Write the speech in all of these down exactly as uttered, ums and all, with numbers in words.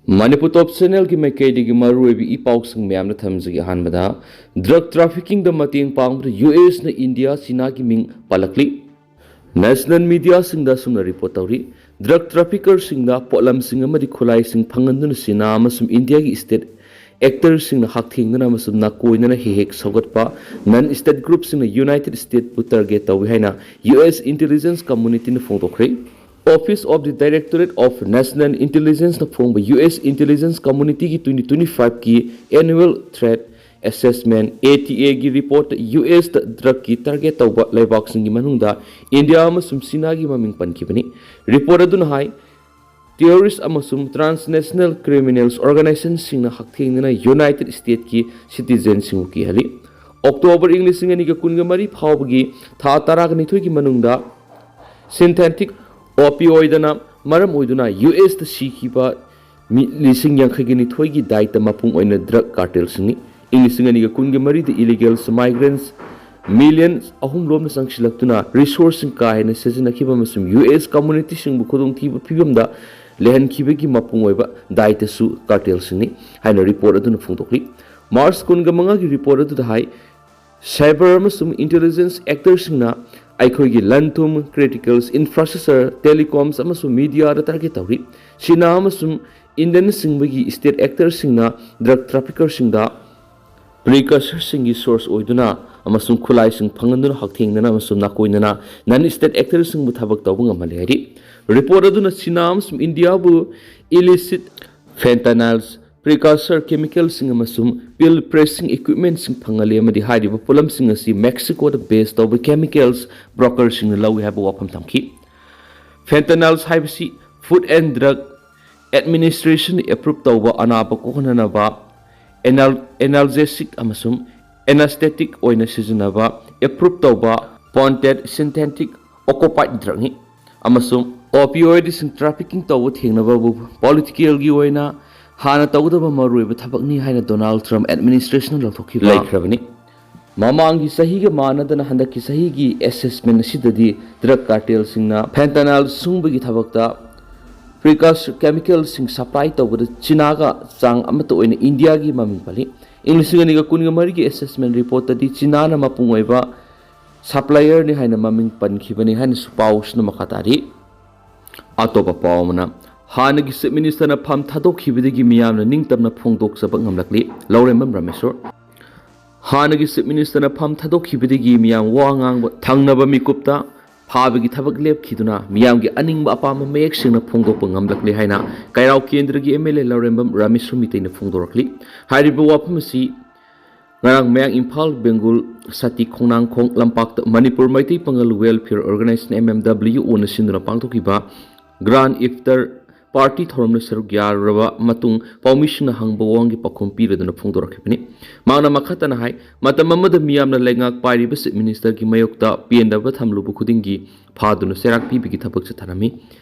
ꯃꯅꯤꯄꯨꯔ ꯇꯣꯞ ꯆꯦꯅꯦꯜꯒꯤ ꯃꯥꯏꯀꯩꯗꯒꯤ ꯃꯔꯨꯑꯣꯏꯕ ꯏ ꯄꯥꯎꯁꯤꯡ ꯃꯌꯥꯝꯅ ꯊꯝꯖꯒꯦ꯫ ꯑꯍꯥꯟꯕꯗ, ꯗ꯭ꯔꯒ ꯇ꯭ꯔꯥꯐꯤꯀꯤꯡꯗ ꯃꯇꯦꯡ ꯄꯥꯡꯕꯗ ꯌꯨ ꯑꯦꯁꯅ ꯏꯟꯗꯤꯌꯥ, ꯆꯤꯅꯥꯒꯤ ꯃꯤꯡ ꯄꯜꯂꯛꯂꯤ꯫ ꯅꯦꯁꯅꯦꯜ ꯃꯤꯗꯤꯌꯥꯁꯤꯡꯗ ꯑꯁꯨꯝꯅ ꯔꯤꯄꯣꯔꯠ ꯇꯧꯔꯤ꯫ ꯗ꯭ꯔꯒ ꯇ꯭ꯔꯥꯐꯤꯀꯔꯁꯤꯡꯗ ꯄꯣꯠꯂꯝꯁꯤꯡ ꯑꯃꯗꯤ ꯈꯨꯠꯂꯥꯏꯁꯤꯡ ꯐꯪꯍꯟꯗꯨꯅ ꯆꯤꯅꯥ ꯑꯃꯁꯨꯡ ꯏꯟꯗꯤꯌꯥꯒꯤ ꯁ꯭ꯇꯦꯠ ꯑꯦꯛꯇꯔꯁꯤꯡꯅ ꯍꯛꯊꯦꯡꯅꯅ ꯑꯃꯁꯨꯡ ꯅꯥꯀꯣꯏꯅꯅ ꯍꯦꯛ ꯍꯦꯛ ꯁꯧꯒꯠꯄ ꯅꯟ ꯁ꯭ꯇꯦꯠ ꯒ꯭ꯔꯨꯞꯁꯤꯡꯅ ꯌꯨꯅꯥꯏꯇꯦꯗ ꯁ꯭ꯇꯦꯠꯄꯨ ꯇꯥꯔꯒꯦꯠ ꯇꯧꯏ ꯍꯥꯏꯅ ꯌꯨ ꯑꯦꯁ ꯏꯟꯇꯦꯂꯤꯖꯦꯟꯁ ꯀꯝꯃꯨꯅꯤꯇꯤꯅ ꯐꯣꯡꯗꯣꯛꯈ꯭ꯔꯦ꯫ Office of the Directorate of National Intelligence ꯅ ꯐꯣꯡꯕ ꯌꯨ ꯑꯦꯁ ꯏꯟꯇꯦꯂꯤꯖꯦꯟꯁ ꯀꯝꯃꯨꯅꯤꯇꯤꯒꯤ twenty twenty-five ꯀꯤ Annual Threat Assessment, A T A ꯒꯤ ꯔꯤꯄꯣꯔꯠꯇ ꯌꯨ ꯑꯦꯁꯇ ꯗ꯭ꯔꯒꯀꯤ ꯇꯥꯔꯒꯦꯠ ꯇꯧꯕ ꯂꯩꯕꯥꯛꯁꯤꯡꯒꯤ ꯃꯅꯨꯡꯗ ꯏꯟꯗꯤꯌꯥ ꯑꯃꯁꯨꯡ ꯆꯤꯅꯥꯒꯤ ꯃꯃꯤꯡ ꯄꯟꯈꯤꯕꯅꯤ꯫ ꯔꯤꯄꯣꯔꯠ ꯑꯗꯨꯅ ꯍꯥꯏ, ꯇꯦꯔꯣꯔꯤꯁ ꯑꯃꯁꯨꯡ ꯇ꯭ꯔꯥꯟꯁꯅꯦꯁꯅꯦꯜ ꯀ꯭ꯔꯤꯃꯤꯅꯦꯜꯁ ꯑꯣꯔꯒꯅꯥꯏꯖꯦꯁꯟꯁꯤꯡꯅ ꯍꯛꯊꯦꯡꯅꯅ ꯌꯨꯅꯥꯏꯇꯦꯗ ꯁ꯭ꯇꯦꯠꯀꯤ ꯁꯤꯇꯤꯖꯦꯟꯁꯤꯡꯕꯨ ꯀꯤꯍꯜꯂꯤ꯫ ꯑꯣꯛꯇꯣꯕꯔ ꯏꯪ ꯂꯤꯁꯤꯡ ꯑꯅꯤꯒ ꯀꯨꯟꯒ ꯃꯔꯤ ꯐꯥꯎꯕꯒꯤ ꯊꯥ ꯇꯔꯥꯅꯤꯊꯣꯏꯒꯤ ꯃꯅꯨꯡꯗ ꯁꯤꯟꯊꯦꯟꯊꯤꯛ ꯑꯣꯄꯤꯑꯣꯏꯗꯅ ꯃꯔꯝ ꯑꯣꯏꯗꯨꯅ ꯌꯨ ꯑꯦꯁꯇ ꯁꯤꯈꯤꯕ ꯃꯤ ꯂꯤꯁꯤꯡ ꯌꯥꯡꯈꯩꯒ ꯅꯤꯊꯣꯏꯒꯤ ꯗꯥꯏꯇ ꯃꯄꯨꯡ ꯑꯣꯏꯅ ꯗ꯭ꯔꯒ ꯀꯥꯔꯇꯦꯜꯁꯤꯡꯅꯤ꯫ ꯏꯪ ꯂꯤꯁꯤꯡ ꯑꯅꯤꯒ ꯀꯨꯟꯒ ꯃꯔꯤꯗ ꯏꯂꯤꯒꯦꯜꯁ ꯃꯥꯏꯒ꯭ꯔꯦꯟꯠꯁ ꯃꯤꯂꯤꯌꯟ ꯑꯍꯨꯝ ꯂꯣꯝꯅ ꯆꯪꯁꯤꯜꯂꯛꯇꯨꯅ ꯔꯤꯁꯣꯔꯁꯁꯤꯡ ꯀꯥ ꯍꯦꯟꯅ ꯁꯤꯖꯤꯟꯅꯈꯤꯕ ꯑꯃꯁꯨꯡ ꯌꯨ ꯑꯦꯁ ꯀꯝꯃꯨꯅꯤꯇꯤꯁꯤꯡꯕꯨ ꯈꯨꯗꯣꯡꯊꯤꯕ ꯐꯤꯕꯝꯗ ꯂꯩꯍꯟꯈꯤꯕꯒꯤ ꯃꯄꯨꯡ ꯑꯣꯏꯕ ꯗꯥꯏꯇꯁꯨ ꯀꯥꯔꯇꯦꯜꯁꯤꯡꯅꯤ ꯍꯥꯏꯅ ꯔꯤꯄꯣꯔꯠ ꯑꯗꯨꯅ ꯐꯣꯡꯗꯣꯛꯂꯤ꯫ ꯃꯥꯔꯆ ꯀꯨꯟꯒ ꯃꯉꯥꯒꯤ ꯔꯤꯄꯣꯔꯠ ꯑꯗꯨꯗ ꯍꯥꯏ, ꯁꯥꯏꯕꯔ ꯑꯃꯁꯨꯡ ꯏꯟꯇꯦꯂꯤꯖꯦꯟꯁ ꯑꯦꯛꯇꯔꯁꯤꯡꯅ ꯑꯩꯈꯣꯏꯒꯤ ꯂꯟ-ꯊꯨꯝ, ꯀ꯭ꯔꯤꯇꯤꯀꯦꯜꯁ ꯏꯟꯐ꯭ꯔꯥꯁ꯭ꯇ꯭ꯔꯛꯆꯔ, ꯇꯦꯂꯤꯀꯣꯝꯁ ꯑꯃꯁꯨꯡ ꯃꯤꯗꯤꯌꯥꯗ ꯇꯥꯔꯒꯦꯠ ꯇꯧꯔꯤ꯫ ꯆꯤꯅꯥ ꯑꯃꯁꯨꯡ ꯏꯟꯗꯤꯌꯟꯁꯤꯡꯕꯒꯤ ꯁ꯭ꯇꯦꯠ ꯑꯦꯛꯇꯔꯁꯤꯡꯅ ꯗ꯭ꯔꯒ ꯇ꯭ꯔꯥꯐꯤꯀꯔꯁꯤꯡꯗ ꯄ꯭ꯔꯤꯀꯁꯔꯁꯤꯡꯒꯤ ꯁꯣꯔꯁ ꯑꯣꯏꯗꯨꯅ ꯑꯃꯁꯨꯡ ꯈꯨꯠꯂꯥꯏꯁꯤꯡ ꯐꯪꯍꯟꯗꯨꯅ ꯍꯛꯊꯦꯡꯅꯅ ꯑꯃꯁꯨꯡ ꯅꯥꯀꯣꯏꯅꯅ ꯅꯟ ꯁ꯭ꯇꯦꯠ ꯑꯦꯛꯇꯔꯁꯤꯡꯕꯨ ꯊꯕꯛ ꯇꯧꯕ ꯉꯝꯍꯜꯂꯦ ꯍꯥꯏꯔꯤ꯫ ꯔꯤꯄꯣꯔꯠ ꯑꯗꯨꯅ ꯆꯤꯅꯥ ꯑꯃꯁꯨꯡ ꯏꯟꯗꯤꯌꯥꯕꯨ ꯏꯂꯤꯁꯤꯠ ꯐꯦꯟꯇꯥꯅꯥꯏꯜꯁ, ꯄ꯭ꯔꯤꯀꯁꯔ ꯀꯦꯃꯤꯀꯦꯜꯁꯤꯡ ꯑꯃꯁꯨꯡ ꯄꯤꯜ ꯄ꯭ꯔꯦꯁꯤꯡ ꯏꯀ꯭ꯋꯤꯞꯃꯦꯟꯠꯁꯤꯡ ꯐꯪꯍꯜꯂꯤ ꯑꯃꯗꯤ ꯍꯥꯏꯔꯤꯕ ꯄꯣꯠꯂꯝꯁꯤꯡ ꯑꯁꯤ ꯃꯦꯛꯁꯤꯀꯣꯗ ꯕꯦꯖ ꯇꯧꯕ ꯀꯦꯃꯤꯀꯦꯜꯁ ꯕ꯭ꯔꯣꯀꯔꯁꯤꯡꯅ ꯂꯧꯏ ꯍꯥꯏꯕ ꯋꯥꯐꯝ ꯊꯝꯈꯤ꯫ ꯐꯦꯟꯇꯥꯅꯥꯏꯜꯁ ꯍꯥꯏꯕꯁꯤ ꯐꯨꯗ ꯑꯦꯟ ꯗ꯭ꯔꯒ ꯑꯦꯗꯃꯤꯅꯤꯁꯇ꯭ꯔꯦꯁꯟꯅ ꯑꯦꯄ꯭ꯔꯨꯞ ꯇꯧꯕ ꯑꯅꯥꯕ ꯀꯣꯛꯍꯟꯅꯅꯕ ꯑꯦꯅꯥꯜ-, ꯑꯦꯅꯥꯜꯖꯦꯁꯤꯛ ꯑꯃꯁꯨꯡ ꯑꯦꯅꯥꯁꯇꯦꯇꯤꯛ ꯑꯣꯏꯅ ꯁꯤꯖꯤꯟꯅꯕ ꯑꯦꯄ꯭ꯔꯨꯞ ꯇꯧꯕ ꯄꯣꯟꯇꯦꯠ ꯁꯤꯟꯊꯦꯟꯊꯤꯛ ꯑꯣꯀꯣꯄꯥꯏꯠ ꯗ꯭ꯔꯒꯅꯤ꯫ ꯑꯃꯁꯨꯡ ꯑꯣꯄꯤꯑꯣꯏꯗꯁꯤꯡ ꯇ꯭ꯔꯥꯐꯤꯀꯤꯡ ꯇꯧꯕ ꯊꯦꯡꯅꯕꯕꯨ ꯄꯣꯂꯤꯇꯤꯀꯦꯜꯒꯤ ꯑꯣꯏꯅ ꯍꯥꯟꯅ ꯇꯧꯒꯗꯕ ꯃꯔꯨꯑꯣꯏꯕ ꯊꯕꯛꯅꯤ ꯍꯥꯏꯅ ꯗꯣꯅꯥꯜꯗ ꯇ꯭ꯔꯝꯞ ꯑꯦꯗꯃꯤꯅꯤꯁꯇ꯭ꯔꯦꯁꯟꯅ ꯂꯥꯎꯊꯣꯛꯈꯤꯕ ꯂꯩꯈ꯭ꯔꯕꯅꯤ꯫ ꯃꯃꯥꯡꯒꯤ ꯆꯍꯤꯒ ꯃꯥꯟꯅꯗꯅ ꯍꯟꯗꯛꯀꯤ ꯆꯍꯤꯒꯤ ꯑꯦꯁꯦꯁꯃꯦꯟ ꯑꯁꯤꯗꯗꯤ ꯗ꯭ꯔꯒ ꯀꯥꯔꯇꯦꯜꯁꯤꯡꯅ ꯐꯦꯟꯇꯥꯅꯥꯏꯜ ꯁꯨꯡꯕꯒꯤ ꯊꯕꯛꯇ ꯄ꯭ꯔꯤꯀꯥꯁ ꯀꯦꯃꯤꯀꯦꯜꯁꯤꯡ ꯁꯄ꯭ꯂꯥꯏ ꯇꯧꯕꯗ ꯆꯤꯅꯥꯒ ꯆꯥꯡ ꯑꯃꯠꯇ ꯑꯣꯏꯅ ꯏꯟꯗꯤꯌꯥꯒꯤ ꯃꯃꯤꯡ ꯄꯜꯂꯤ꯫ ꯏꯪ ꯂꯤꯁꯤꯡ ꯑꯅꯤꯒ ꯀꯨꯟꯒ ꯃꯔꯤꯒꯤ ꯑꯦꯁꯦꯁꯃꯦꯟ ꯔꯤꯄꯣꯔꯠꯇꯗꯤ ꯆꯤꯅꯥꯅ ꯃꯄꯨꯡ ꯑꯣꯏꯕ ꯁꯄ꯭ꯂꯥꯏꯌꯔꯅꯤ ꯍꯥꯏꯅ ꯃꯃꯤꯡ ꯄꯟꯈꯤꯕꯅꯤ ꯍꯥꯏꯅꯁꯨ ꯄꯥꯎꯁꯤꯅ ꯃꯈꯥ ꯇꯥꯔꯤ꯫ ꯑꯇꯣꯞꯄ ꯄꯥꯎ ꯑꯃꯅ, ꯍꯥꯟꯅꯒꯤ ꯆꯤꯐ ꯃꯤꯅꯤꯁꯇꯔꯅ ꯐꯝ ꯊꯥꯗꯣꯛꯈꯤꯕꯗꯒꯤ ꯃꯤꯌꯥꯝꯅ ꯅꯤꯡꯇꯝꯅ ꯐꯣꯡꯗꯣꯛꯆꯕ ꯉꯝꯂꯛꯂꯤ꯫ ꯂꯧꯔꯦꯝꯕꯝ ꯔꯥꯃꯦꯁꯣꯔ꯫ ꯍꯥꯟꯅꯒꯤ ꯆꯤꯐ ꯃꯤꯅꯤꯁꯇꯔꯅ ꯐꯝ ꯊꯥꯗꯣꯛꯈꯤꯕꯗꯒꯤ ꯃꯤꯌꯥꯝ ꯋꯥ ꯉꯥꯡꯕ ꯊꯪꯅꯕ ꯃꯤꯀꯨꯞꯇ ꯐꯥꯕꯒꯤ ꯊꯕꯛ ꯂꯦꯞꯈꯤꯗꯨꯅ ꯃꯤꯌꯥꯝꯒꯤ ꯑꯅꯤꯡꯕ ꯑꯄꯥꯝꯕ ꯃꯌꯦꯛ ꯁꯦꯡꯅ ꯐꯣꯡꯗꯣꯛꯄ ꯉꯝꯂꯛꯂꯦ ꯍꯥꯏꯅ ꯀꯩꯔꯥꯎ ꯀꯦꯟꯗ꯭ꯔꯒꯤ ꯑꯦꯝ ꯑꯦꯜ ꯑꯦ ꯂꯧꯔꯦꯝꯕꯝ ꯔꯥꯃꯦꯁꯣꯔ ꯃꯤꯇꯩꯅ ꯐꯣꯡꯗꯣꯔꯛꯂꯤ꯫ ꯍꯥꯏꯔꯤꯕ ꯋꯥꯐꯝ ꯑꯁꯤ ꯉꯔꯥꯡ ꯃꯌꯥꯡ ꯏꯝꯐꯥꯜ ꯕꯦꯡꯒꯨꯜ ꯁꯇꯤ ꯈꯣꯡꯅꯥꯡꯈꯣꯡ ꯂꯝꯄꯥꯛꯇ ꯃꯅꯤꯄꯨꯔ ꯃꯩꯇꯩ ꯄꯥꯉꯜ ꯋꯦꯜꯐꯤꯌꯔ ꯑꯣꯔꯒꯅꯥꯏꯖꯦꯁꯟ, ꯑꯦꯝ ꯑꯦꯝ ꯗꯕ꯭ꯂꯤꯌꯨ ꯑꯣꯅ ꯁꯤꯟꯗꯨꯅ ꯄꯥꯡꯊꯣꯛꯈꯤꯕ ꯒ꯭ꯔꯥꯟ ꯏꯐꯇꯔ ꯄꯥꯔꯇꯤ ꯊꯧꯔꯝꯗ ꯁꯔꯨꯛ ꯌꯥꯔꯨꯔꯕ ꯃꯇꯨꯡ ꯄꯥꯎꯃꯤꯁꯤꯡꯅ ꯍꯪꯕ ꯋꯥꯍꯪꯒꯤ ꯄꯥꯎꯈꯨꯝ ꯄꯤꯔꯗꯨꯅ ꯐꯣꯡꯗꯣꯔꯛꯈꯤꯕꯅꯤ꯫ ꯃꯍꯥꯛꯅ ꯃꯈꯥ ꯇꯥꯅ ꯍꯥꯏ, ꯃꯇꯝ ꯑꯃꯗ ꯃꯤꯌꯥꯝꯅ ꯂꯩꯉꯥꯛ ꯄꯥꯏꯔꯤꯕ ꯆꯤꯐ ꯃꯤꯅꯤꯁꯇꯔꯒꯤ ꯃꯥꯌꯣꯛꯇ ꯄꯦꯟꯗꯕ ꯊꯝꯂꯨꯕ ꯈꯨꯗꯤꯡꯒꯤ ꯐꯥꯗꯨꯅ ꯆꯩꯔꯥꯛ ꯄꯤꯕꯒꯤ ꯊꯕꯛ ꯆꯠꯊꯔꯝꯃꯤ꯫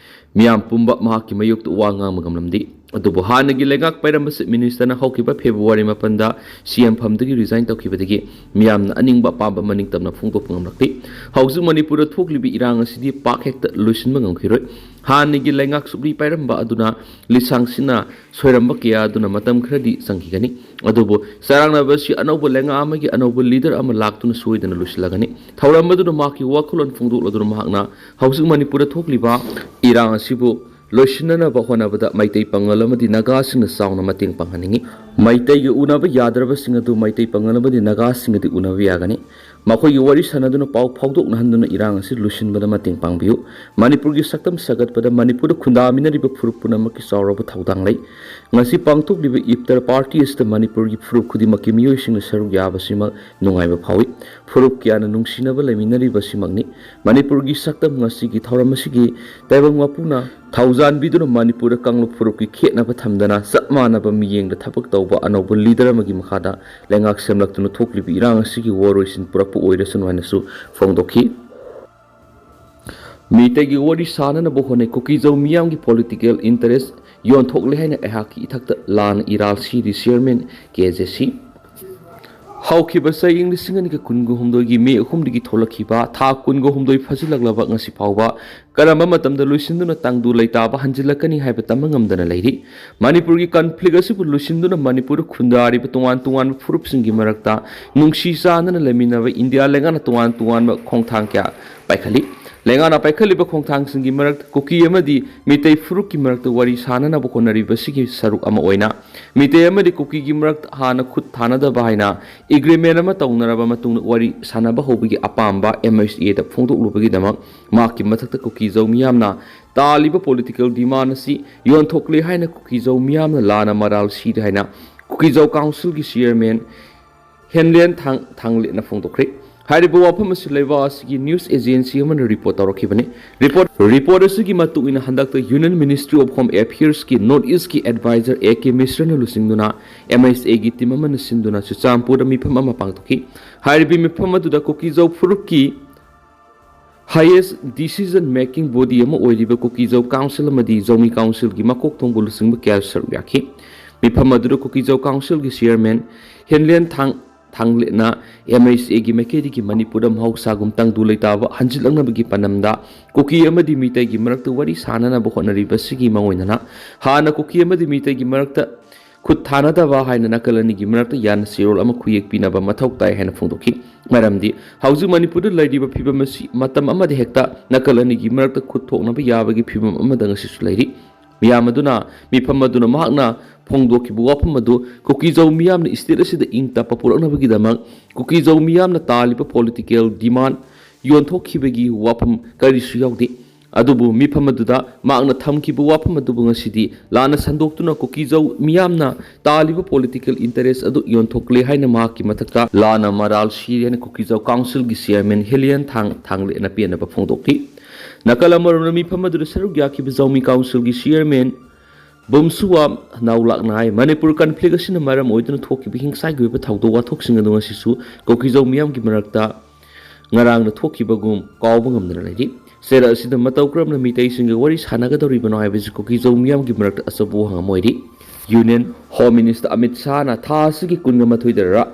ꯃꯤꯌꯥꯝ ꯄꯨꯝꯕ ꯃꯍꯥꯛꯀꯤ ꯃꯥꯌꯣꯛꯇ ꯋꯥ ꯉꯥꯡꯕ ꯉꯝꯂꯝꯗꯦ꯫ ꯑꯗꯨꯕꯨ ꯍꯥꯟꯅꯒꯤ ꯂꯩꯉꯥꯛ ꯄꯥꯏꯔꯝꯕ ꯆꯤꯐ ꯃꯤꯅꯤꯁꯇꯔꯅ ꯍꯧꯈꯤꯕ ꯐꯦꯕ꯭ꯔꯨꯋꯥꯔꯤ ꯃꯥꯄꯟꯗ ꯁꯤ ꯑꯦꯝ ꯐꯝꯗꯒꯤ ꯔꯤꯖꯥꯏꯟ ꯇꯧꯈꯤꯕꯗꯒꯤ ꯃꯤꯌꯥꯝꯅ ꯑꯅꯤꯡꯕ ꯑꯄꯥꯝꯕ ꯃꯅꯤꯡ ꯇꯝꯅ ꯐꯣꯡꯗꯣꯛꯄ ꯉꯝꯂꯛꯇꯦ꯫ ꯍꯧꯖꯤꯛ ꯃꯅꯤꯄꯨꯔꯗ ꯊꯣꯛꯂꯤꯕ ꯏꯔꯥꯡ ꯑꯁꯤꯗꯤ ꯄꯥꯛ ꯍꯦꯛꯇ ꯂꯣꯏꯁꯤꯟꯕ ꯉꯝꯈꯤꯔꯣꯏ꯫ ꯍꯥꯟꯅꯒꯤ ꯂꯩꯉꯥꯛ ꯁꯨꯞꯂꯤ ꯄꯥꯏꯔꯝꯕ ꯑꯗꯨꯅ ꯂꯤꯁꯥꯡꯁꯤꯟꯅ ꯁꯣꯏꯔꯝꯕ ꯀꯌꯥ ꯑꯗꯨꯅ ꯃꯇꯝ ꯈꯔꯗꯤ ꯆꯪꯈꯤꯒꯅꯤ꯫ ꯑꯗꯨꯕꯨ ꯆꯔꯥꯡꯅꯕ ꯑꯁꯤ ꯑꯅꯧꯕ ꯂꯩꯉꯥꯛ ꯑꯃꯒꯤ ꯑꯅꯧꯕ ꯂꯤꯗꯔ ꯑꯃ ꯂꯥꯛꯇꯨꯅ ꯁꯣꯏꯗꯅ ꯂꯣꯏꯁꯤꯜꯂꯒꯅꯤ꯫ ꯊꯧꯔꯝ ꯑꯗꯨꯅ ꯃꯍꯥꯛꯀꯤ ꯋꯥꯈꯜꯂꯣꯟ ꯐꯣꯡꯗꯣꯛꯂꯗꯨꯅ ꯃꯍꯥꯛꯅ ꯍꯧꯖꯤꯛ ꯃꯅꯤꯄꯨꯔꯗ ꯊꯣꯛꯂꯤꯕ ꯏꯔꯥꯡ ꯑꯁꯤꯕꯨ ꯂꯣꯏꯁꯤꯟꯅꯅꯕ ꯍꯣꯠꯅꯕꯗ ꯃꯩꯇꯩ ꯄꯥꯉꯜ ꯑꯃꯗꯤ ꯅꯥꯒꯥꯁꯤꯡꯅ ꯆꯥꯎꯅ ꯃꯇꯦꯡ ꯄꯥꯡꯍꯟꯅꯤꯡꯏ꯫ ꯃꯩꯇꯩꯒ ꯎꯅꯕ ꯌꯥꯗ꯭ꯔꯕꯁꯤꯡ ꯑꯗꯨ ꯃꯩꯇꯩ ꯄꯥꯉꯜ ꯑꯃꯗꯤ ꯅꯥꯒꯥꯁꯤꯡꯒꯗꯤ ꯎꯅꯕ ꯌꯥꯒꯅꯤ꯫ ꯃꯈꯣꯏꯒꯤ ꯋꯥꯔꯤ ꯁꯥꯟꯅꯗꯨꯅ ꯄꯥꯎ ꯐꯥꯎꯗꯣꯛꯅꯍꯟꯗꯨꯅ ꯏꯔꯥꯡ ꯑꯁꯤ ꯂꯣꯏꯁꯤꯟꯕꯗ ꯃꯇꯦꯡ ꯄꯥꯡꯕꯤꯌꯨ꯫ ꯃꯅꯤꯄꯨꯔꯒꯤ ꯁꯛꯇꯝ ꯁꯥꯒꯠꯄꯗ ꯃꯅꯤꯄꯨꯔꯗ ꯈꯨꯟꯗꯥꯃꯤꯟꯅꯔꯤꯕ ꯐꯨꯔꯨꯞ ꯄꯨꯝꯅꯃꯛꯀꯤ ꯆꯥꯎꯔꯕ ꯊꯧꯗꯥꯡ ꯂꯩ꯫ ꯉꯁꯤ ꯄꯥꯡꯊꯣꯛꯂꯤꯕ ꯏꯐꯇꯔ ꯄꯥꯔꯇꯤ ꯑꯁꯤꯗ ꯃꯅꯤꯄꯨꯔꯒꯤ ꯐꯨꯔꯨꯞ ꯈꯨꯗꯤꯡꯃꯛꯀꯤ ꯃꯤꯑꯣꯏꯁꯤꯡꯅ ꯁꯔꯨꯛ ꯌꯥꯕꯁꯤꯃꯛ ꯅꯨꯡꯉꯥꯏꯕ ꯐꯥꯎꯏ꯫ ꯐꯨꯔꯨꯞ ꯀꯌꯥꯅ ꯅꯨꯡꯁꯤꯅꯕ ꯂꯩꯃꯤꯟꯅꯔꯤꯕꯁꯤꯃꯛꯅꯤ꯫ ꯃꯅꯤꯄꯨꯔꯒꯤ ꯁꯛꯇꯝ ꯉꯁꯤꯒꯤ ꯊꯧꯔꯝ ꯑꯁꯤꯒꯤ ꯇꯥꯏꯕꯪ ꯃꯄꯨꯅ ꯊꯧꯖꯥꯟꯕꯤꯗꯨꯅ ꯃꯅꯤꯄꯨꯔꯗ ꯀꯥꯡꯂꯨꯞ ꯐꯨꯔꯨꯞꯀꯤ ꯈꯦꯠꯅꯕ ꯊꯝꯗꯅ ꯆꯞ ꯃꯥꯟꯅꯕ ꯃꯤꯠꯌꯦꯡꯗ ꯊꯕꯛ ꯇꯧꯕ ꯑꯅꯧꯕ ꯂꯤꯗꯔ ꯑꯃꯒꯤ ꯃꯈꯥꯗ ꯂꯩꯉꯥꯛ ꯁꯦꯝꯂꯛꯇꯨꯅ ꯊꯣꯛꯂꯤꯕ ꯏꯔꯥꯡ ꯑꯁꯤꯒꯤ ꯋꯥꯔꯣꯏꯁꯤꯟ ꯄꯨꯔꯛꯄ ꯑꯣꯏꯔꯁꯅꯨ ꯍꯥꯏꯅꯁꯨ ꯐꯣꯡꯗꯣꯛꯈꯤ꯫ ꯃꯤꯇꯩꯒꯤ ꯋꯥꯔꯤ ꯁꯥꯅꯅꯕ ꯍꯣꯠꯅꯩ꯫ ꯀꯨꯀꯤꯖꯧ ꯃꯤꯌꯥꯝꯒꯤ ꯄꯣꯂꯤꯇꯤꯀꯦꯜ ꯏꯟꯇꯔꯦꯁ ꯌꯣꯟꯊꯣꯛꯂꯦ ꯍꯥꯏꯅ ꯑꯩꯍꯥꯛꯀꯤ ꯏꯊꯛꯇ ꯂꯥꯟꯅ ꯏꯔꯥꯜ ꯁꯤꯔꯤ ꯆꯤꯌꯔꯃꯦꯟ ꯀꯦ ꯖꯦ ꯁꯤ꯫ ꯍꯧꯈꯤꯕ ꯆꯍꯤ ꯂꯤꯁꯤꯡ ꯑꯅꯤꯒ ꯀꯨꯟꯒ ꯍꯨꯝꯗꯣꯏꯒꯤ ꯃꯦ ꯑꯍꯨꯝꯗꯒꯤ ꯊꯣꯛꯂꯛꯈꯤꯕ ꯊꯥ ꯀꯨꯟꯒ ꯍꯨꯝꯗꯣꯏ ꯐꯥꯖꯤꯜꯂꯛꯂꯕ ꯉꯁꯤ ꯐꯥꯎꯕ ꯀꯔꯝꯕ ꯃꯇꯝꯗ ꯂꯣꯏꯁꯤꯟꯗꯨꯅ ꯇꯪꯗꯨ ꯂꯩꯇꯥꯕ ꯍꯟꯖꯤꯜꯂꯛꯀꯅꯤ ꯍꯥꯏꯕ ꯇꯝꯕ ꯉꯝꯗꯅ ꯂꯩꯔꯤ꯫ ꯃꯅꯤꯄꯨꯔꯒꯤ ꯀꯟꯐ꯭ꯂꯤꯛ ꯑꯁꯤꯕꯨ ꯂꯣꯏꯁꯤꯟꯗꯨꯅ ꯃꯅꯤꯄꯨꯔꯗ ꯈꯨꯟꯗꯥꯔꯤꯕ ꯇꯣꯉꯥꯟ ꯇꯣꯉꯥꯟꯕ ꯐꯨꯔꯨꯞꯁꯤꯡꯒꯤ ꯃꯔꯛꯇ ꯅꯨꯡꯁꯤ ꯆꯥꯟꯅꯅ ꯂꯩꯃꯤꯟꯅꯕ ꯏꯟꯗꯤꯌꯥ ꯂꯩꯉꯥꯛꯅ ꯇꯣꯉꯥꯟ ꯇꯣꯉꯥꯟꯕ ꯈꯣꯡꯊꯥꯡ ꯀꯌꯥ ꯄꯥꯏꯈꯠꯂꯤ꯫ ꯂꯩꯉꯥꯛꯅ ꯄꯥꯏꯈꯠꯂꯤꯕ ꯈꯣꯡꯊꯥꯡꯁꯤꯡꯒꯤ ꯃꯔꯛꯇ ꯀꯨꯀꯤ ꯑꯃꯗꯤ ꯃꯤꯇꯩ ꯐꯨꯔꯨꯞꯀꯤ ꯃꯔꯛꯇ ꯋꯥꯔꯤ ꯁꯥꯅꯅꯕ ꯍꯣꯠꯅꯔꯤꯕꯁꯤꯒꯤ ꯁꯔꯨꯛ ꯑꯃ ꯑꯣꯏꯅ ꯃꯤꯇꯩ ꯑꯃꯗꯤ ꯀꯨꯀꯤꯒꯤ ꯃꯔꯛꯇ ꯍꯥꯟꯅ ꯈꯨꯠ ꯊꯥꯅꯗꯕ ꯍꯥꯏꯅ ꯑꯦꯒ꯭ꯔꯤꯃꯦꯟ ꯑꯃ ꯇꯧꯅꯔꯕ ꯃꯇꯨꯡꯗ ꯋꯥꯔꯤ ꯁꯥꯅꯕ ꯍꯧꯕꯒꯤ ꯑꯄꯥꯝꯕ ꯑꯦꯝ ꯑꯩꯆ ꯑꯦꯗ ꯐꯣꯡꯗꯣꯛꯂꯨꯕꯒꯤꯗꯃꯛ ꯃꯍꯥꯛꯀꯤ ꯃꯊꯛꯇ ꯀꯨꯀꯤꯖꯧ ꯃꯤꯌꯥꯝꯅ ꯇꯥꯜꯂꯤꯕ ꯄꯣꯂꯤꯇꯤꯀꯦꯜ ꯗꯤꯃꯥꯟ ꯑꯁꯤ ꯌꯣꯟꯊꯣꯛꯂꯦ ꯍꯥꯏꯅ ꯀꯨꯀꯤꯖꯧ ꯃꯤꯌꯥꯝꯅ ꯂꯥꯟꯅ ꯃꯔꯥꯜ ꯁꯤꯔꯦ ꯍꯥꯏꯅ ꯀꯨꯀꯤꯖꯧ ꯀꯥꯎꯟꯁꯤꯜꯒꯤ ꯆꯤꯌꯔꯃꯦꯟ ꯍꯦꯟꯂꯦꯟ ꯊꯥꯡ ꯊꯥꯡꯂꯦꯠꯅ ꯐꯣꯡꯗꯣꯛꯈ꯭ꯔꯦ꯫ ꯍꯥꯏꯔꯤꯕ ꯋꯥꯐꯝ ꯑꯁꯤ ꯂꯩꯕꯥꯛ ꯑꯁꯤꯒꯤ ꯅ꯭ꯌꯨꯁ ꯑꯦꯖꯦꯟꯁꯤ ꯑꯃꯅ ꯔꯤꯄꯣꯔꯠ ꯇꯧꯔꯛꯈꯤꯕꯅꯤ꯫ ꯔꯤꯄꯣꯔꯠ ꯔꯤꯄꯣꯔꯠ ꯑꯁꯤꯒꯤ ꯃꯇꯨꯡ ꯏꯟꯅ ꯍꯟꯗꯛꯇ ꯌꯨꯅꯤꯌꯟ ꯃꯤꯅꯤꯁꯇ꯭ꯔꯤ ꯑꯣꯐ ꯍꯣꯝ ꯑꯦꯐꯤꯌꯔꯁꯀꯤ ꯅꯣꯔꯠ ꯏꯁꯀꯤ ꯑꯦꯗꯚꯥꯏꯖꯔ ꯑꯦ ꯀꯦ ꯃꯤꯁ꯭ꯔꯅ ꯂꯨꯆꯤꯡꯗꯨꯅ ꯑꯦꯝ ꯑꯩꯆ ꯑꯦꯒꯤ ꯇꯤꯝ ꯑꯃꯅ ꯁꯤꯟꯗꯨꯅ ꯆꯨꯔꯆꯥꯟꯄꯨꯔꯗ ꯃꯤꯐꯝ ꯑꯃ ꯄꯥꯡꯊꯣꯛꯈꯤ꯫ ꯍꯥꯏꯔꯤꯕ ꯃꯤꯐꯝ ꯑꯗꯨꯗ ꯀꯨꯀꯤꯖꯧ ꯐꯨꯔꯨꯞꯀꯤ ꯍꯥꯏꯌꯦꯁ ꯗꯤꯁꯤꯖꯟ ꯃꯦꯀꯤꯡ ꯕꯣꯗꯤ ꯑꯃ ꯑꯣꯏꯔꯤꯕ ꯀꯨꯀꯤꯖꯧ ꯀꯥꯎꯟꯁꯤꯜ ꯑꯃꯗꯤ ꯖꯧꯃꯤ ꯀꯥꯎꯟꯁꯤꯜꯒꯤ ꯃꯀꯣꯛ ꯊꯣꯡꯕ ꯂꯨꯆꯤꯡꯕ ꯀꯌꯥ ꯁꯔꯨꯛ ꯌꯥꯈꯤ꯫ ꯃꯤꯐꯝ ꯑꯗꯨꯗ ꯀꯨꯀꯤꯖꯧ ꯀꯥꯎꯟꯁꯤꯜꯒꯤ ꯆꯤꯌꯔꯃꯦꯟ ꯍꯦꯟꯂꯦꯟ ꯊꯥꯡ ꯊꯥꯡꯂꯦꯠꯅ ꯑꯦꯝ ꯑꯩꯆ ꯑꯦꯒꯤ ꯃꯥꯏꯀꯩꯗꯒꯤ ꯃꯅꯤꯄꯨꯔꯗ ꯃꯍꯧꯁꯥꯒꯨꯝ ꯇꯪꯗꯨ ꯂꯩꯇꯥꯕ ꯍꯟꯖꯤꯜꯂꯛꯅꯕꯒꯤ ꯄꯥꯟꯗꯝꯗ ꯀꯨꯀꯤ ꯑꯃꯗꯤ ꯃꯤꯇꯩꯒꯤ ꯃꯔꯛꯇ ꯋꯥꯔꯤ ꯁꯥꯅꯅꯕ ꯍꯣꯠꯅꯔꯤꯕꯁꯤꯒꯤ ꯃꯑꯣꯡ ꯑꯣꯏꯅꯅ ꯍꯥꯟꯅ ꯀꯨꯀꯤ ꯑꯃꯗꯤ ꯃꯤꯇꯩꯒꯤ ꯃꯔꯛꯇ ꯈꯨꯠ ꯊꯥꯅꯗꯕ ꯍꯥꯏꯅ ꯅꯥꯀꯜ ꯑꯅꯤꯒꯤ ꯃꯔꯛꯇ ꯌꯥꯅ ꯆꯦꯔꯣꯜ ꯑꯃ ꯈꯨꯌꯦꯛ ꯄꯤꯅꯕ ꯃꯊꯧ ꯇꯥꯏ ꯍꯥꯏꯅ ꯐꯣꯡꯗꯣꯛꯈꯤ꯫ ꯃꯔꯝꯗꯤ ꯍꯧꯖꯤꯛ ꯃꯅꯤꯄꯨꯔꯗ ꯂꯩꯔꯤꯕ ꯐꯤꯕꯝ ꯑꯁꯤ ꯃꯇꯝ ꯑꯃꯗ ꯍꯦꯛꯇ ꯅꯥꯀꯜ ꯑꯅꯤꯒꯤ ꯃꯔꯛꯇ ꯈꯨꯠ ꯊꯣꯛꯅꯕ ꯌꯥꯕꯒꯤ ꯐꯤꯕꯝ ꯑꯃꯗ ꯉꯁꯤꯁꯨ ꯂꯩꯔꯤ꯫ ꯃꯤꯌꯥꯝ ꯑꯗꯨꯅ ꯃꯤꯐꯝ ꯑꯗꯨꯅ ꯃꯍꯥꯛꯅ ꯐꯣꯡꯗꯣꯛꯈꯤꯕ ꯋꯥꯐꯝ ꯑꯗꯨ ꯀꯨꯀꯤꯖꯧ ꯃꯤꯌꯥꯝꯅ ꯁ꯭ꯇꯦꯠ ꯑꯁꯤꯗ ꯏꯪ ꯇꯞꯄ ꯄꯨꯔꯛꯅꯕꯒꯤꯗꯃꯛ ꯀꯨꯀꯤꯖꯧ ꯃꯤꯌꯥꯝꯅ ꯇꯥꯜꯂꯤꯕ ꯄꯣꯂꯤꯇꯤꯀꯦꯜ ꯗꯤꯃꯥꯟ ꯌꯣꯟꯊꯣꯛꯈꯤꯕꯒꯤ ꯋꯥꯐꯝ ꯀꯔꯤꯁꯨ ꯌꯥꯎꯗꯦ꯫ ꯑꯗꯨꯕꯨ ꯃꯤꯐꯝ ꯑꯗꯨꯗ ꯃꯍꯥꯛꯅ ꯊꯝꯈꯤꯕ ꯋꯥꯐꯝ ꯑꯗꯨꯕꯨ ꯉꯁꯤꯗꯤ ꯂꯥꯟꯅ ꯁꯟꯗꯣꯛꯇꯨꯅ ꯀꯨꯀꯤꯖꯧ ꯃꯤꯌꯥꯝꯅ ꯇꯥꯜꯂꯤꯕ ꯄꯣꯂꯤꯇꯤꯀꯦꯜ ꯏꯟꯇꯔꯦꯁ ꯑꯗꯨ ꯌꯣꯟꯊꯣꯛꯂꯦ ꯍꯥꯏꯅ ꯃꯍꯥꯛꯀꯤ ꯃꯊꯛꯇ ꯂꯥꯟꯅ ꯃꯔꯥꯜ ꯁꯤꯔꯦ ꯍꯥꯏꯅ ꯀꯨꯀꯤꯖꯧ ꯀꯥꯎꯟꯁꯤꯜꯒꯤ ꯆꯤꯌꯔꯃꯦꯟ ꯍꯦꯂꯤꯌꯟ ꯊꯥꯡ ꯊꯥꯡꯂꯦꯅ ꯄꯦꯟꯅꯕ ꯐꯣꯡꯗꯣꯛꯈꯤ꯫ ꯅꯥꯀꯜ ꯑꯃꯔꯣꯝꯗ ꯃꯤꯐꯝ ꯑꯗꯨꯗ ꯁꯔꯨꯛ ꯌꯥꯈꯤꯕ ꯖꯧꯃꯤ ꯀꯥꯎꯟꯁꯤꯜꯒꯤ ꯆꯤꯌꯔꯃꯦꯟ ꯕꯨꯝꯁꯨꯋꯥ ꯅꯥꯎꯂꯥꯛꯅ ꯍꯥꯏ, ꯃꯅꯤꯄꯨꯔ ꯀꯟꯐ꯭ꯂꯤꯛ ꯑꯁꯤꯅ ꯃꯔꯝ ꯑꯣꯏꯗꯨꯅ ꯊꯣꯛꯈꯤꯕ ꯍꯤꯡꯁꯥꯒꯤ ꯑꯣꯏꯕ ꯊꯧꯗꯣꯛ ꯋꯥꯊꯣꯛꯁꯤꯡ ꯑꯗꯨ ꯉꯁꯤꯁꯨ ꯀꯨꯀꯤꯖꯧ ꯃꯤꯌꯥꯝꯒꯤ ꯃꯔꯛꯇ ꯉꯔꯥꯡꯅ ꯊꯣꯛꯈꯤꯕꯒꯨꯝ ꯀꯥꯎꯕ ꯉꯝꯗꯅ ꯂꯩꯔꯤ꯫ ꯆꯩꯔꯛ ꯑꯁꯤꯗ ꯃꯇꯧ ꯀꯔꯝꯅ ꯃꯤꯇꯩꯁꯤꯡꯒ ꯋꯥꯔꯤ ꯁꯥꯟꯅꯒꯗꯧꯔꯤꯕꯅꯣ ꯍꯥꯏꯕꯁꯤ ꯀꯨꯀꯤꯖꯧ ꯃꯤꯌꯥꯝꯒꯤ ꯃꯔꯛꯇ ꯑꯆꯧꯕ ꯋꯥꯍꯪ ꯑꯃ ꯑꯣꯏꯔꯤ꯫ ꯌꯨꯅꯤꯌꯟ ꯍꯣꯝ ꯃꯤꯅꯤꯁꯇꯔ ꯑꯃꯤꯠ ꯁꯥꯍꯅ ꯊꯥ ꯑꯁꯤꯒꯤ ꯀꯨꯟꯒ ꯃꯥꯊꯣꯏꯗ ꯔꯥ-,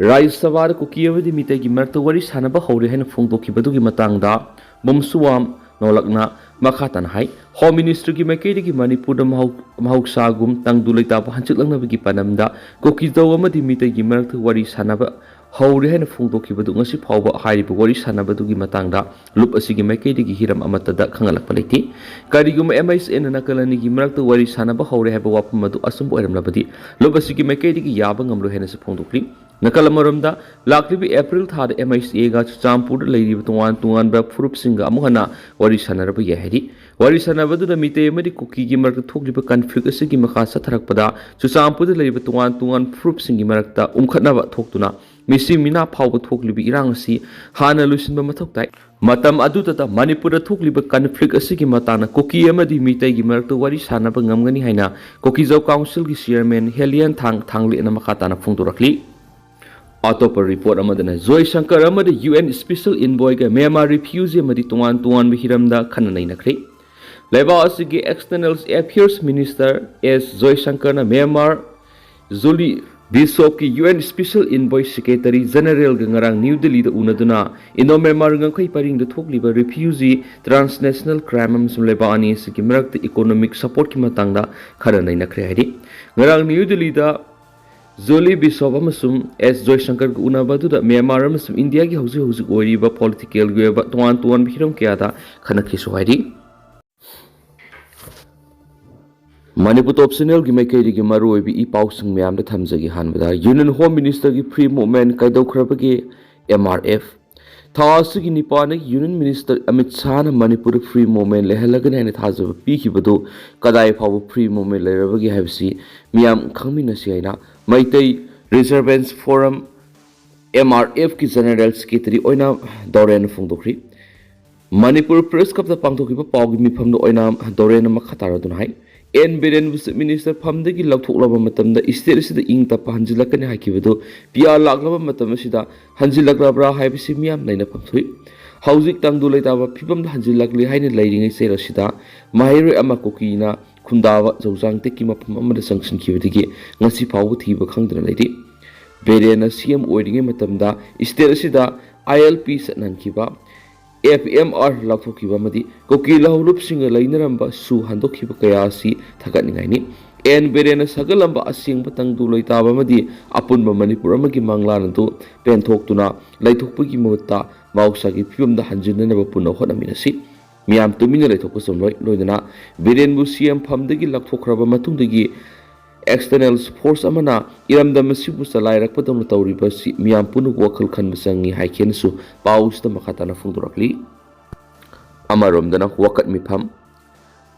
ꯔꯥꯖ꯭ꯌ ꯁꯚꯥꯗ ꯀꯨꯀꯤ ꯑꯃꯗꯤ ꯃꯤꯇꯩꯒꯤ ꯃꯔꯛꯇ ꯋꯥꯔꯤ ꯁꯥꯟꯅꯕ ꯍꯧꯔꯦ ꯍꯥꯏꯅ ꯐꯣꯡꯗꯣꯛꯈꯤꯕꯗꯨꯒꯤ ꯃꯇꯥꯡꯗ ꯕꯨꯝꯁꯨꯋꯥꯝ ꯅꯣꯂꯛꯅ ꯃꯈꯥ ꯇꯥꯅ ꯍꯥꯏ, ꯍꯣꯝ ꯃꯤꯅꯤꯁꯇ꯭ꯔꯤꯒꯤ ꯃꯥꯏꯀꯩꯗꯒꯤ ꯃꯅꯤꯄꯨꯔꯗ ꯃꯍꯧ-, ꯃꯍꯧꯁꯥꯒꯨꯝ ꯇꯪꯗꯨ ꯂꯩꯇꯥꯕ ꯍꯟꯖꯤꯜꯂꯛꯅꯕꯒꯤ ꯄꯥꯟꯗꯝꯗ ꯀꯨꯀꯤꯖꯧ ꯑꯃꯗꯤ ꯃꯤꯇꯩꯒꯤ ꯃꯔꯛꯇ ꯋꯥꯔꯤ ꯁꯥꯟꯅꯕ ꯍꯧꯔꯦ ꯍꯥꯏꯅ ꯐꯣꯡꯗꯣꯛꯈꯤꯕꯗꯨ ꯉꯁꯤ ꯐꯥꯎꯕ ꯍꯥꯏꯔꯤꯕ ꯋꯥꯔꯤ ꯁꯥꯟꯅꯕꯗꯨꯒꯤ ꯃꯇꯥꯡꯗ ꯂꯨꯞ ꯑꯁꯤꯒꯤ ꯃꯥꯏꯀꯩꯗꯒꯤ ꯍꯤꯔꯝ ꯑꯃꯠꯇꯗ ꯈꯪꯍꯜꯂꯛꯄ ꯂꯩꯇꯦ꯫ ꯀꯔꯤꯒꯨꯝꯕ ꯑꯦꯝ ꯑꯥꯏ ꯁꯤ ꯑꯦꯅ ꯅꯥꯀꯜ ꯑꯅꯤꯒꯤ ꯃꯔꯛꯇ ꯋꯥꯔꯤ ꯁꯥꯟꯅꯕ ꯍꯧꯔꯦ ꯍꯥꯏꯕ ꯋꯥꯐꯝ ꯑꯗꯨ ꯑꯆꯨꯝꯕ ꯑꯣꯏꯔꯝꯂꯕꯗꯤ ꯂꯨꯞ ꯑꯁꯤꯒꯤ ꯃꯥꯏꯀꯩꯗꯒꯤ ꯌꯥꯕ ꯉꯝꯂꯣꯏ ꯍꯥꯏꯅꯁꯨ ꯐꯣꯡꯗꯣꯛꯂꯤ꯫ ꯅꯥꯀꯜ ꯑꯃꯔꯣꯝꯗ, ꯂꯥꯛꯂꯤꯕ ꯑꯦꯄ꯭ꯔꯤꯜ ꯊꯥꯗ ꯑꯦꯝ ꯑꯥꯏ ꯁꯤ ꯑꯦꯒ ꯆꯨꯔꯆꯥꯟꯄꯨꯔꯗ ꯂꯩꯔꯤꯕ ꯇꯣꯉꯥꯟ ꯇꯣꯉꯥꯟꯕ ꯐꯨꯔꯨꯞꯁꯤꯡꯒ ꯑꯃꯨꯛ ꯍꯟꯅ ꯋꯥꯔꯤ ꯁꯥꯟꯅꯔꯕ ꯌꯥꯏ ꯍꯥꯏꯔꯤ꯫ ꯋꯥꯔꯤ ꯁꯥꯟꯅꯕꯗꯨꯗ ꯃꯤꯇꯩ ꯑꯃꯗꯤ ꯀꯨꯀꯤꯒꯤ ꯃꯔꯛꯇ ꯊꯣꯛꯂꯤꯕ ꯀꯟꯐ꯭ꯂꯤꯛ ꯑꯁꯤꯒꯤ ꯃꯈꯥ ꯆꯠꯊꯔꯛꯄꯗ ꯆꯨꯔꯆꯥꯟꯄꯨꯔꯗ ꯂꯩꯔꯤꯕ ꯇꯣꯉꯥꯟ ꯇꯣꯉꯥꯟꯕ ꯐꯨꯔꯨꯞꯁꯤꯡꯒꯤ ꯃꯔꯛꯇ ꯎꯝꯈꯠꯅꯕ ꯊꯣꯛꯇꯨꯅ ꯃꯤꯁꯤ ꯃꯤꯅꯥ ꯐꯥꯎꯕ ꯊꯣꯛꯂꯤꯕ ꯏꯔꯥꯡ ꯑꯁꯤ ꯍꯥꯟꯅ ꯂꯣꯏꯁꯤꯟꯕ ꯃꯊꯧ ꯇꯥꯏ꯫ ꯃꯇꯝ ꯑꯗꯨꯗꯇ ꯃꯅꯤꯄꯨꯔꯗ ꯊꯣꯛꯂꯤꯕ ꯀꯟꯐ꯭ꯂꯤꯛ ꯑꯁꯤꯒꯤ ꯃꯇꯥꯡꯗ ꯀꯨꯀꯤ ꯑꯃꯗꯤ ꯃꯤꯇꯩꯒꯤ ꯃꯔꯛꯇ ꯋꯥꯔꯤ ꯁꯥꯟꯅꯕ ꯉꯝꯒꯅꯤ ꯍꯥꯏꯅ ꯀꯨꯀꯤꯖꯧ ꯀꯥꯎꯟꯁꯤꯜꯒꯤ ꯆꯤꯌꯔꯃꯦꯟ ꯍꯦꯂꯤꯌꯟ ꯊꯥꯡ ꯊꯥꯡꯂꯦꯠꯅ ꯃꯈꯥ ꯇꯥꯅ ꯐꯣꯡꯗꯣꯔꯛꯂꯤ꯫ ꯑꯇꯣꯞꯄ ꯔꯤꯄꯣꯔꯠ ꯑꯃꯗꯅ ꯖꯣꯏꯁꯪꯀꯔ ꯑꯃꯗꯤ ꯌꯨ ꯑꯦꯟ ꯁ꯭ꯄꯦꯁꯦꯜ ꯏꯟꯚꯣꯏꯒ ꯃ꯭ꯌꯥꯟꯃꯥꯔ ꯔꯤꯐ꯭ꯌꯨꯖꯤ ꯑꯃꯗꯤ ꯇꯣꯉꯥꯟ ꯇꯣꯉꯥꯟꯕ ꯍꯤꯔꯝꯗ ꯈꯟꯅ ꯅꯩꯅꯈ꯭ꯔꯦ꯫ ꯂꯩꯕꯥꯛ ꯑꯁꯤꯒꯤ ꯑꯦꯛꯁꯇꯔꯅꯦꯜ ꯑꯦꯐꯤꯌꯔꯁ ꯃꯤꯅꯤꯁꯇꯔ ꯑꯦꯁ ꯖꯣꯏꯁꯪꯀꯔꯅ ꯃ꯭ꯌꯥꯟꯃꯥꯔ ꯖꯨꯂꯤ ꯕꯤꯁꯣꯞꯀꯤ U N special envoy secretary ꯖꯦꯅꯔꯦꯜꯒ ꯉꯔꯥꯡ ꯅ꯭ꯌꯨ ꯗꯤꯜꯂꯤꯗ ꯎꯅꯗꯨꯅ ꯏꯟꯗꯣ ꯃ꯭ꯌꯥꯟꯃꯥꯔ ꯉꯝꯈꯩ ꯄꯔꯤꯡꯗ ꯊꯣꯛꯂꯤꯕ ꯔꯤꯐ꯭ꯌꯨꯖꯤ, ꯇ꯭ꯔꯥꯟꯁꯅꯦꯁꯅꯦꯜ ꯀ꯭ꯔꯥꯏꯝ ꯑꯃꯁꯨꯡ ꯂꯩꯕꯥꯛ ꯑꯅꯤ ꯑꯁꯤꯒꯤ ꯃꯔꯛꯇ ꯏꯀꯣꯅꯣꯃꯤꯛ ꯁꯄꯣꯔꯠꯀꯤ ꯃꯇꯥꯡꯗ ꯈꯟꯅ ꯅꯩꯅꯈ꯭ꯔꯦ ꯍꯥꯏꯔꯤ꯫ ꯉꯔꯥꯡ ꯅ꯭ꯌꯨ ꯗꯤꯜꯂꯤꯗ ꯖꯨꯂꯤ ꯕꯤꯁꯣꯞ ꯑꯃꯁꯨꯡ ꯑꯦꯁ ꯖꯣꯏꯁꯪꯀꯔꯒ ꯎꯅꯕ ꯑꯗꯨꯗ ꯃ꯭ꯌꯥꯟꯃꯥꯔ ꯑꯃꯁꯨꯡ ꯏꯟꯗꯤꯌꯥꯒꯤ ꯍꯧꯖꯤꯛ ꯍꯧꯖꯤꯛ ꯑꯣꯏꯔꯤꯕ ꯄꯣꯂꯤꯇꯤꯀꯦꯜꯒꯤ ꯑꯣꯏꯕ ꯇꯣꯉꯥꯟ ꯇꯣꯉꯥꯟꯕ ꯍꯤꯔꯝ ꯀꯌꯥꯗ ꯈꯟꯅꯈꯤꯁꯨ ꯍꯥꯏꯔꯤ꯫ ꯃꯅꯤꯄꯨꯔ ꯇꯣꯞ ꯆꯦꯅꯦꯜꯒꯤ ꯃꯥꯏꯀꯩꯗꯒꯤ ꯃꯔꯨꯑꯣꯏꯕ ꯏ ꯄꯥꯎꯁꯤꯡ ꯃꯌꯥꯝꯗ ꯊꯝꯖꯒꯦ꯫ ꯑꯍꯥꯟꯕꯗ, ꯌꯨꯅꯤꯌꯟ ꯍꯣꯝ ꯃꯤꯅꯤꯁꯇꯔꯒꯤ ꯐ꯭ꯔꯤ ꯃꯨꯚꯃꯦꯟ ꯀꯩꯗꯧꯈ꯭ꯔꯕꯒꯦ? M R F. ꯊꯥ ꯑꯁꯤꯒꯤ ꯅꯤꯄꯥꯟꯗꯒꯤ ꯌꯨꯅꯤꯌꯟ ꯃꯤꯅꯤꯁꯇꯔ ꯑꯃꯤꯠ ꯁꯥꯍꯅ ꯃꯅꯤꯄꯨꯔꯗ ꯐ꯭ꯔꯤ ꯃꯨꯚꯃꯦꯟ ꯂꯩꯍꯜꯂꯒꯅꯤ ꯍꯥꯏꯅ ꯊꯥꯖꯕ ꯄꯤꯈꯤꯕꯗꯨ ꯀꯗꯥꯏ ꯐꯥꯎꯕ ꯐ꯭ꯔꯤ ꯃꯨꯚꯃꯦꯟ ꯂꯩꯔꯕꯒꯦ ꯍꯥꯏꯕꯁꯤ ꯃꯤꯌꯥꯝ ꯈꯪꯃꯤꯟꯅꯁꯤ ꯍꯥꯏꯅ ꯃꯩꯇꯩ ꯔꯤꯖꯔꯚꯦꯟꯁ ꯐꯣꯔꯝ, ꯑꯦꯝ ꯑꯥꯔ ꯑꯦꯐꯀꯤ ꯖꯦꯅꯔꯦꯜ ꯁꯦꯀ꯭ꯔꯦꯇꯔꯤ ꯑꯣꯏꯅ ꯗꯣꯔꯦꯟꯅ ꯐꯣꯡꯗꯣꯛꯈ꯭ꯔꯤ꯫ ꯃꯅꯤꯄꯨꯔ ꯄ꯭ꯔꯦꯁ ꯀ꯭ꯂꯕꯇ ꯄꯥꯡꯊꯣꯛꯈꯤꯕ ꯄꯥꯎꯒꯤ ꯃꯤꯐꯝꯗ ꯑꯣꯏꯅ ꯗꯣꯔꯦꯟꯅ ꯃꯈꯥ ꯇꯥꯔꯗꯨꯅ ꯍꯥꯏ, ꯑꯦꯟ ꯕꯤꯔꯦꯟꯕꯨ ꯆꯤꯐ ꯃꯤꯅꯤꯁꯇꯔ ꯐꯝꯗꯒꯤ ꯂꯧꯊꯣꯛꯂꯕ ꯃꯇꯝꯗ ꯏꯁꯇꯦꯠ ꯑꯁꯤꯗ ꯏꯪ ꯇꯞꯄ ꯍꯟꯖꯤꯜꯂꯛꯀꯅꯤ ꯍꯥꯏꯈꯤꯕꯗꯨ ꯄꯤ ꯑꯥꯔ ꯂꯥꯛꯂꯕ ꯃꯇꯝ ꯑꯁꯤꯗ ꯍꯟꯖꯤꯜꯂꯛꯂꯕ꯭ꯔꯥ ꯍꯥꯏꯕꯁꯤ ꯃꯤꯌꯥꯝ ꯂꯩꯅꯐꯝ ꯊꯣꯛꯏ꯫ ꯍꯧꯖꯤꯛ ꯇꯪꯗꯨ ꯂꯩꯇꯥꯕ ꯐꯤꯕꯝꯗ ꯍꯟꯖꯤꯜꯂꯛꯂꯦ ꯍꯥꯏꯅ ꯂꯩꯔꯤꯉꯩ ꯆꯦꯜ ꯑꯁꯤꯗ ꯃꯍꯩꯔꯣꯏ ꯑꯃ ꯀꯨꯀꯤꯅ ꯈꯨꯟꯗꯥꯕ ꯖꯧꯖꯥꯡꯇꯦꯛꯀꯤ ꯃꯐꯝ ꯑꯃꯗ ꯆꯪꯁꯤꯟꯈꯤꯕꯗꯒꯤ ꯉꯁꯤ ꯐꯥꯎꯕ ꯊꯤꯕ ꯈꯪꯗꯅ ꯂꯩꯔꯤ꯫ ꯕꯤꯔꯦꯟꯅ ꯁꯤ ꯑꯦꯝ ꯑꯣꯏꯔꯤꯉꯩ ꯃꯇꯝꯗ ꯁ꯭ꯇꯦꯠ ꯑꯁꯤꯗ ꯑꯥꯏ ꯑꯦꯜ ꯄꯤ ꯆꯠꯅꯍꯟꯈꯤꯕ, ꯑꯦꯐ ꯑꯦꯝ ꯑꯥꯔ ꯂꯥꯎꯊꯣꯛꯈꯤꯕ ꯑꯃꯗꯤ ꯀꯨꯀꯤ ꯂꯧꯍꯧꯂꯨꯞꯁꯤꯡꯒ ꯂꯩꯅꯔꯝꯕ ꯁꯨ ꯍꯟꯗꯣꯛꯈꯤꯕ ꯀꯌꯥ ꯑꯁꯤ ꯊꯥꯒꯠꯅꯤꯡꯉꯥꯏꯅꯤ꯫ ꯑꯦꯟ ꯕꯤꯔꯦꯟꯅ ꯁꯥꯒꯠꯂꯝꯕ ꯑꯁꯦꯡꯕ ꯇꯪꯗꯨ ꯂꯩꯇꯥꯕ ꯑꯃꯗꯤ ꯑꯄꯨꯟꯕ ꯃꯅꯤꯄꯨꯔ ꯑꯃꯒꯤ ꯃꯪꯂꯥꯟ ꯑꯗꯨ ꯄꯦꯟꯊꯣꯛꯇꯨꯅ ꯂꯩꯊꯣꯛꯄꯒꯤ ꯃꯍꯨꯠꯇ ꯃꯍꯧꯁꯥꯒꯤ ꯐꯤꯕꯝꯗ ꯍꯟꯖꯤꯟꯅꯅꯕ ꯄꯨꯟꯅ ꯍꯣꯠꯅꯃꯤꯟꯅꯁꯤ꯫ ꯃꯤꯌꯥꯝ ꯇꯨꯃꯤꯟꯅ ꯂꯩꯊꯣꯛꯄ ꯆꯨꯝꯂꯣꯏ꯫ ꯂꯣꯏꯅꯅ ꯕꯤꯔꯦꯟꯕꯨ ꯁꯤ ꯑꯦꯝ ꯐꯝꯗꯒꯤ ꯂꯧꯊꯣꯛꯈ꯭ꯔꯕ ꯃꯇꯨꯡꯗꯒꯤ external force ꯑꯃꯅ ꯏꯔꯝꯗꯝ ꯑꯁꯤꯕꯨ ꯆꯂꯥꯏꯔꯛꯄꯗꯧꯅ ꯇꯧꯔꯤꯕ ꯑꯁꯤ ꯃꯤꯌꯥꯝ ꯄꯨꯝꯅꯃꯛ ꯋꯥꯈꯜ ꯈꯟꯕ ꯆꯪꯏ ꯍꯥꯏꯈꯤ ꯑꯃꯁꯨ ꯄꯥꯎꯁꯤꯗ ꯃꯈꯥ ꯇꯥꯅ ꯐꯣꯡꯗꯣꯔꯛꯂꯤ꯫ ꯑꯃꯔꯣꯝꯗꯅ ꯋꯥꯀꯠ ꯃꯤꯐꯝ,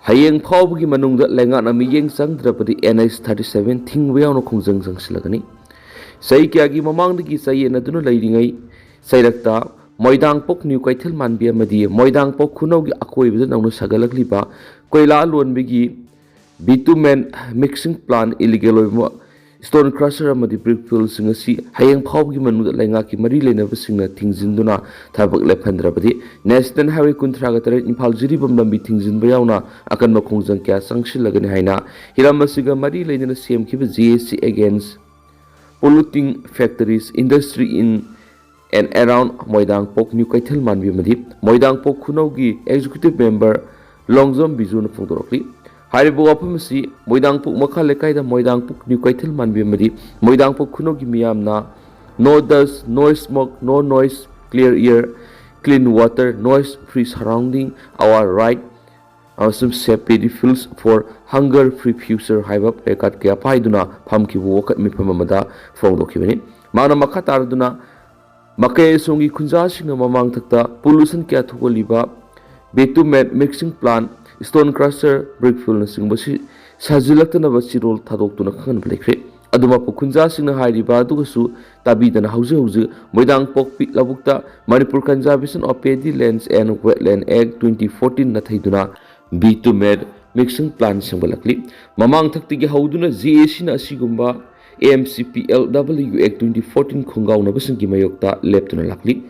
ꯍꯌꯦꯡ ꯐꯥꯎꯕꯒꯤ ꯃꯅꯨꯡꯗ ꯂꯩꯉꯥꯛꯅ ꯃꯤꯠꯌꯦꯡ ꯆꯪꯗ꯭ꯔꯕꯗꯤ ꯑꯦꯟ ꯑꯩꯆ thirty seven ꯊꯤꯡꯕ ꯌꯥꯎꯅ ꯈꯣꯡꯖꯪ ꯆꯪꯁꯤꯜꯂꯒꯅꯤ꯫ ꯆꯍꯤ ꯀꯌꯥꯒꯤ ꯃꯃꯥꯡꯗꯒꯤ ꯆꯌꯦꯠꯅꯗꯨꯅ ꯂꯩꯔꯤꯉꯩ ꯆꯩꯔꯛꯇ ꯃꯣꯏꯗꯥꯡꯄꯣꯛ ꯅ꯭ꯌꯨ ꯀꯩꯊꯦꯜ ꯃꯥꯟꯕꯤ ꯑꯃꯗꯤ ꯃꯣꯏꯗꯥꯡꯄꯣꯛ ꯈꯨꯅꯧꯒꯤ ꯑꯀꯣꯏꯕꯗ ꯅꯧꯅ ꯁꯥꯒꯠꯂꯛꯂꯤꯕ ꯀꯣꯏꯂꯥ ꯂꯣꯟꯕꯒꯤ bitumen mixing plant, illegal ꯑꯣꯏꯕ stone crusher ꯑꯃꯗꯤ brick fill ꯁꯤꯡ ꯑꯁꯤ ꯍꯌꯦꯡ ꯐꯥꯎꯕꯒꯤ ꯃꯅꯨꯡꯗ ꯂꯩꯉꯥꯛꯀꯤ ꯃꯔꯤ ꯂꯩꯅꯕꯁꯤꯡꯅ ꯊꯤꯡꯖꯤꯟꯗꯨꯅ ꯊꯕꯛ ꯂꯦꯞꯍꯟꯗ꯭ꯔꯕꯗꯤ National Highway ꯀꯨꯟꯊ꯭ꯔꯥꯒ ꯇꯔꯦꯠ ꯏꯝꯐꯥꯜ ꯖꯤꯔꯤꯕꯥꯝ ꯂꯝꯕꯤ ꯊꯤꯡꯖꯤꯟꯕ ꯌꯥꯎꯅ ꯑꯀꯟꯕ ꯈꯣꯡꯖꯪ ꯀꯌꯥ ꯆꯪꯁꯤꯜꯂꯒꯅꯤ ꯍꯥꯏꯅ ꯍꯤꯔꯝ ꯑꯁꯤꯒ ꯃꯔꯤ ꯂꯩꯅꯅ ꯁꯦꯝꯈꯤꯕ J A C Against Polluting Factories, Industry in and Around Moidangpok new ꯀꯩꯊꯦꯜ ꯃꯥꯟꯕꯤ ꯑꯃꯗꯤ ꯃꯣꯏꯗꯥꯡꯄꯣꯛ ꯈꯨꯅꯧꯒꯤ executive member ꯂꯣꯡꯖꯝ ꯕꯤꯖꯨꯅ ꯐꯣꯡꯗꯣꯔꯛꯂꯤ꯫ ꯍꯥꯏꯔꯤꯕ ꯋꯥꯐꯝ ꯑꯁꯤ ꯃꯣꯏꯗꯥꯡꯄꯣꯛ ꯃꯈꯥ ꯂꯩꯀꯥꯏꯗ ꯃꯣꯏꯗꯥꯡꯄꯣꯛ ꯅ꯭ꯌꯨ ꯀꯩꯊꯦꯜ ꯃꯥꯟꯕꯤ ꯑꯃꯗꯤ ꯃꯣꯏꯗꯥꯡꯄꯣꯛ ꯈꯨꯅꯧꯒꯤ ꯃꯤꯌꯥꯝꯅ "No dust, no smoke, no noise, clear air, clean water, noise free surrounding, our right ꯑꯃꯁꯨꯡ Save Paddy Fields for Hunger Free Future" ꯍꯥꯏꯕ placard ꯀꯌꯥ ꯄꯥꯏꯗꯨꯅ ꯐꯝꯈꯤꯕ ꯋꯥꯀꯠ ꯃꯤꯐꯝ ꯑꯃꯗ ꯐꯣꯡꯗꯣꯛꯈꯤꯕꯅꯤ꯫ ꯃꯍꯥꯛꯅ ꯃꯈꯥ ꯇꯥꯔꯗꯨꯅ ꯃꯀꯩ ꯑꯁꯣꯝꯒꯤ ꯈꯨꯟꯖꯥꯁꯤꯡꯅ ꯃꯃꯥꯡꯊꯛꯇ pollution ꯀꯌꯥ ꯊꯣꯛꯍꯜꯂꯤꯕ bitumen mixing plant, stone crusher, brick fillꯅꯆꯤꯡꯕ ꯁꯤ ꯁꯥꯖꯤꯜꯂꯛꯇꯅꯕ ꯆꯤꯔꯣꯜ ꯊꯥꯗꯣꯛꯇꯨꯅ ꯈꯪꯍꯟꯕ ꯂꯩꯈ꯭ꯔꯦ꯫ ꯑꯗꯨꯃꯛꯄꯨ ꯈꯨꯟꯖꯥꯁꯤꯡꯅ ꯍꯥꯏꯔꯤꯕ ꯑꯗꯨꯒꯁꯨ ꯇꯥꯕꯤꯗꯅ ꯍꯧꯖꯤꯛ ꯍꯧꯖꯤꯛ ꯃꯣꯏꯗꯥꯡꯄꯣꯛꯄꯤ ꯂꯧꯕꯨꯛꯇ Manipur Conservation of Paddy Lands and Wetland Act twenty fourteen ꯅꯥꯊꯩꯗꯨꯅ bitumen mixing plant ꯁꯦꯝꯒꯠꯂꯛꯂꯤ꯫ ꯃꯃꯥꯡꯊꯛꯇꯒꯤ ꯍꯧꯗꯨꯅ J A Cꯅ ꯑꯁꯤꯒꯨꯝꯕ M C P L W Act twenty fourteen ꯈꯣꯡꯒꯥꯎꯅꯕꯁꯤꯡꯒꯤ ꯃꯥꯌꯣꯛꯇ ꯂꯦꯞꯇꯨꯅ ꯂꯥꯛꯂꯤ꯫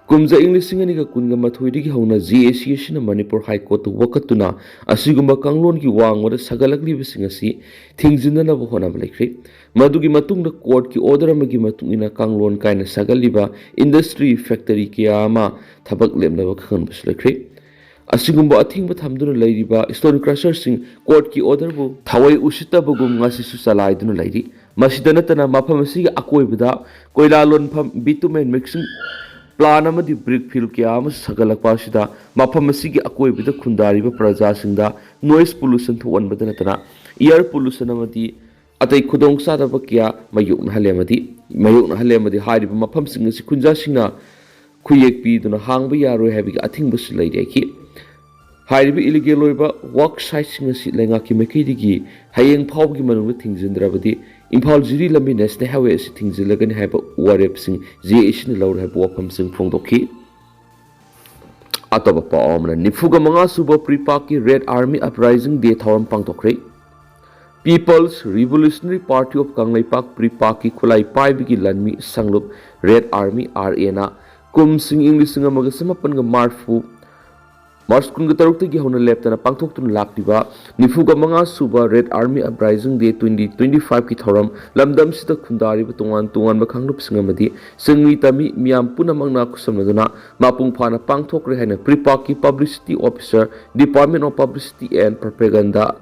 ꯀꯨꯝꯖꯥ ꯏꯪ ꯂꯤꯁꯤꯡ ꯑꯅꯤꯒ ꯀꯨꯟꯒ ꯃꯥꯊꯣꯏꯗꯒꯤ ꯍꯧꯅ J A C ꯑꯁꯤꯅ ꯃꯅꯤꯄꯨꯔ High Courtꯇ ꯋꯥꯀꯠꯇꯨꯅ ꯑꯁꯤꯒꯨꯝꯕ ꯀꯥꯡꯂꯣꯟꯒꯤ ꯋꯥꯡꯃꯗ ꯁꯥꯒꯠꯂꯛꯂꯤꯕꯁꯤꯡ ꯑꯁꯤ ꯊꯤꯡꯖꯤꯟꯅꯅꯕ ꯍꯣꯠꯅꯕ ꯂꯩꯈ꯭ꯔꯦ꯫ ꯃꯗꯨꯒꯤ ꯃꯇꯨꯡꯗ courtꯀꯤ order ꯑꯃꯒꯤ ꯃꯇꯨꯡ ꯏꯟꯅ ꯀꯥꯡꯂꯣꯟ ꯀꯥꯏꯅ ꯁꯥꯒꯠꯂꯤꯕ industry factory ꯀꯌꯥ ꯑꯃ ꯊꯕꯛ ꯂꯦꯞꯅꯕ ꯈꯪꯍꯟꯕꯁꯨ ꯂꯩꯈ꯭ꯔꯦ꯫ ꯑꯁꯤꯒꯨꯝꯕ ꯑꯊꯤꯡꯕ ꯊꯝꯗꯨꯅ ꯂꯩꯔꯤꯕ stone crusherꯁꯤꯡ courtꯀꯤ orderꯕꯨ ꯊꯑꯣꯏ ꯎꯁꯤꯠꯇꯕꯒꯨꯝ ꯉꯁꯤꯁꯨ ꯆꯂꯥꯏꯗꯨꯅ ꯂꯩꯔꯤ꯫ ꯃꯁꯤꯗ ꯅꯠꯇꯅ ꯃꯐꯝ ꯑꯁꯤꯒꯤ ꯑꯀꯣꯏꯕꯗ ꯀꯣꯏꯂꯥ ꯂꯣꯟꯐꯝ, bitumen mixing plant ꯑꯃꯗꯤ brick field ꯀꯌꯥ ꯑꯃꯁꯨ ꯁꯥꯒꯠꯂꯛꯄ ꯑꯁꯤꯗ ꯃꯐꯝ ꯑꯁꯤꯒꯤ ꯑꯀꯣꯏꯕꯗ ꯈꯨꯟꯗꯥꯔꯤꯕ ꯄ꯭ꯔꯖꯥꯁꯤꯡꯗ noise pollution ꯊꯣꯛꯍꯟꯕꯗ ꯅꯠꯇꯅ air pollution ꯑꯃꯗꯤ ꯑꯇꯩ ꯈꯨꯗꯣꯡꯆꯥꯗꯕ ꯀꯌꯥ ꯃꯥꯌꯣꯛꯅꯍꯜꯂꯦ ꯑꯃꯗꯤ ꯃꯥꯌꯣꯛꯅꯍꯜꯂꯦ ꯑꯃꯗꯤ ꯍꯥꯏꯔꯤꯕ ꯃꯐꯝꯁꯤꯡ ꯑꯁꯤ ꯈꯨꯟꯖꯥꯁꯤꯡꯅ ꯈꯨꯌꯦꯛ ꯄꯤꯗꯨꯅ ꯍꯥꯡꯕ ꯌꯥꯔꯣꯏ ꯍꯥꯏꯕꯒꯤ ꯑꯊꯤꯡꯕꯁꯨ ꯂꯩꯔꯤ ꯍꯥꯏꯈꯤ꯫ ꯍꯥꯏꯔꯤꯕ illegal ꯑꯣꯏꯕ work siteꯁꯤꯡ ꯑꯁꯤ ꯂꯩꯉꯥꯛꯀꯤ ꯃꯥꯏꯀꯩꯗꯒꯤ ꯍꯌꯦꯡ ꯐꯥꯎꯕꯒꯤ ꯃꯅꯨꯡꯗ ꯊꯤꯡꯖꯤꯟꯗ꯭ꯔꯕꯗꯤ ꯏꯝꯐꯥꯜ ꯖꯤꯔꯤ ꯂꯝꯕꯤ National Highway ꯑꯁꯤ ꯊꯤꯡꯖꯤꯜꯂꯒꯅꯤ ꯍꯥꯏꯕ ꯋꯥꯔꯦꯞꯁꯤꯡ J A Cꯅ ꯂꯧꯔꯦ ꯍꯥꯏꯕ ꯋꯥꯐꯝꯁꯤꯡ ꯐꯣꯡꯗꯣꯛꯈꯤ꯫ ꯑꯇꯣꯞꯄ ꯄꯥꯎ ꯑꯃꯅ, ꯅꯤꯐꯨꯒ ꯃꯉꯥ ꯁꯨꯕ PREPAKꯀꯤ Red Army Uprising Day ꯊꯧꯔꯝ ꯄꯥꯡꯊꯣꯛꯈ꯭ꯔꯦ꯫ People's Revolutionary Party of Kangleipak, PREPAKꯀꯤ ꯈꯨꯠꯂꯥꯏ ꯄꯥꯏꯕꯒꯤ ꯂꯥꯟꯃꯤ ꯁꯪꯂꯨꯞ Red Army, RAꯅ ꯀꯨꯝꯁꯤꯡ ꯏꯪ ꯂꯤꯁꯤꯡ ꯑꯃꯒ ꯆꯃꯥꯄꯟꯒ ꯃꯔꯤꯐꯨ, March ꯀꯨꯟꯒ ꯇꯔꯨꯛꯇꯒꯤ ꯍꯧꯅ ꯂꯦꯞꯇꯅ ꯄꯥꯡꯊꯣꯛꯇꯨꯅ ꯂꯥꯛꯂꯤꯕ ꯅꯤꯐꯨꯒ ꯃꯉꯥ ꯁꯨꯕ Red Army Uprising Day twenty twenty fiveꯀꯤ ꯊꯧꯔꯝ ꯂꯝꯗꯝꯁꯤꯗ ꯈꯨꯟꯗꯥꯔꯤꯕ ꯇꯣꯉꯥꯟ ꯇꯣꯉꯥꯟꯕ ꯀꯥꯡꯂꯨꯞꯁꯤꯡ ꯑꯃꯗꯤ ꯆꯤꯡꯃꯤ ꯇꯝꯃꯤ ꯃꯤꯌꯥꯝ ꯄꯨꯝꯅꯃꯛꯅ ꯈꯨꯠꯁꯝꯅꯗꯨꯅ ꯃꯄꯨꯡ ꯐꯥꯅ ꯄꯥꯡꯊꯣꯛꯈ꯭ꯔꯦ ꯍꯥꯏꯅ PREPAKꯀꯤ Publicity Officer, Department of Publicity and Propaganda,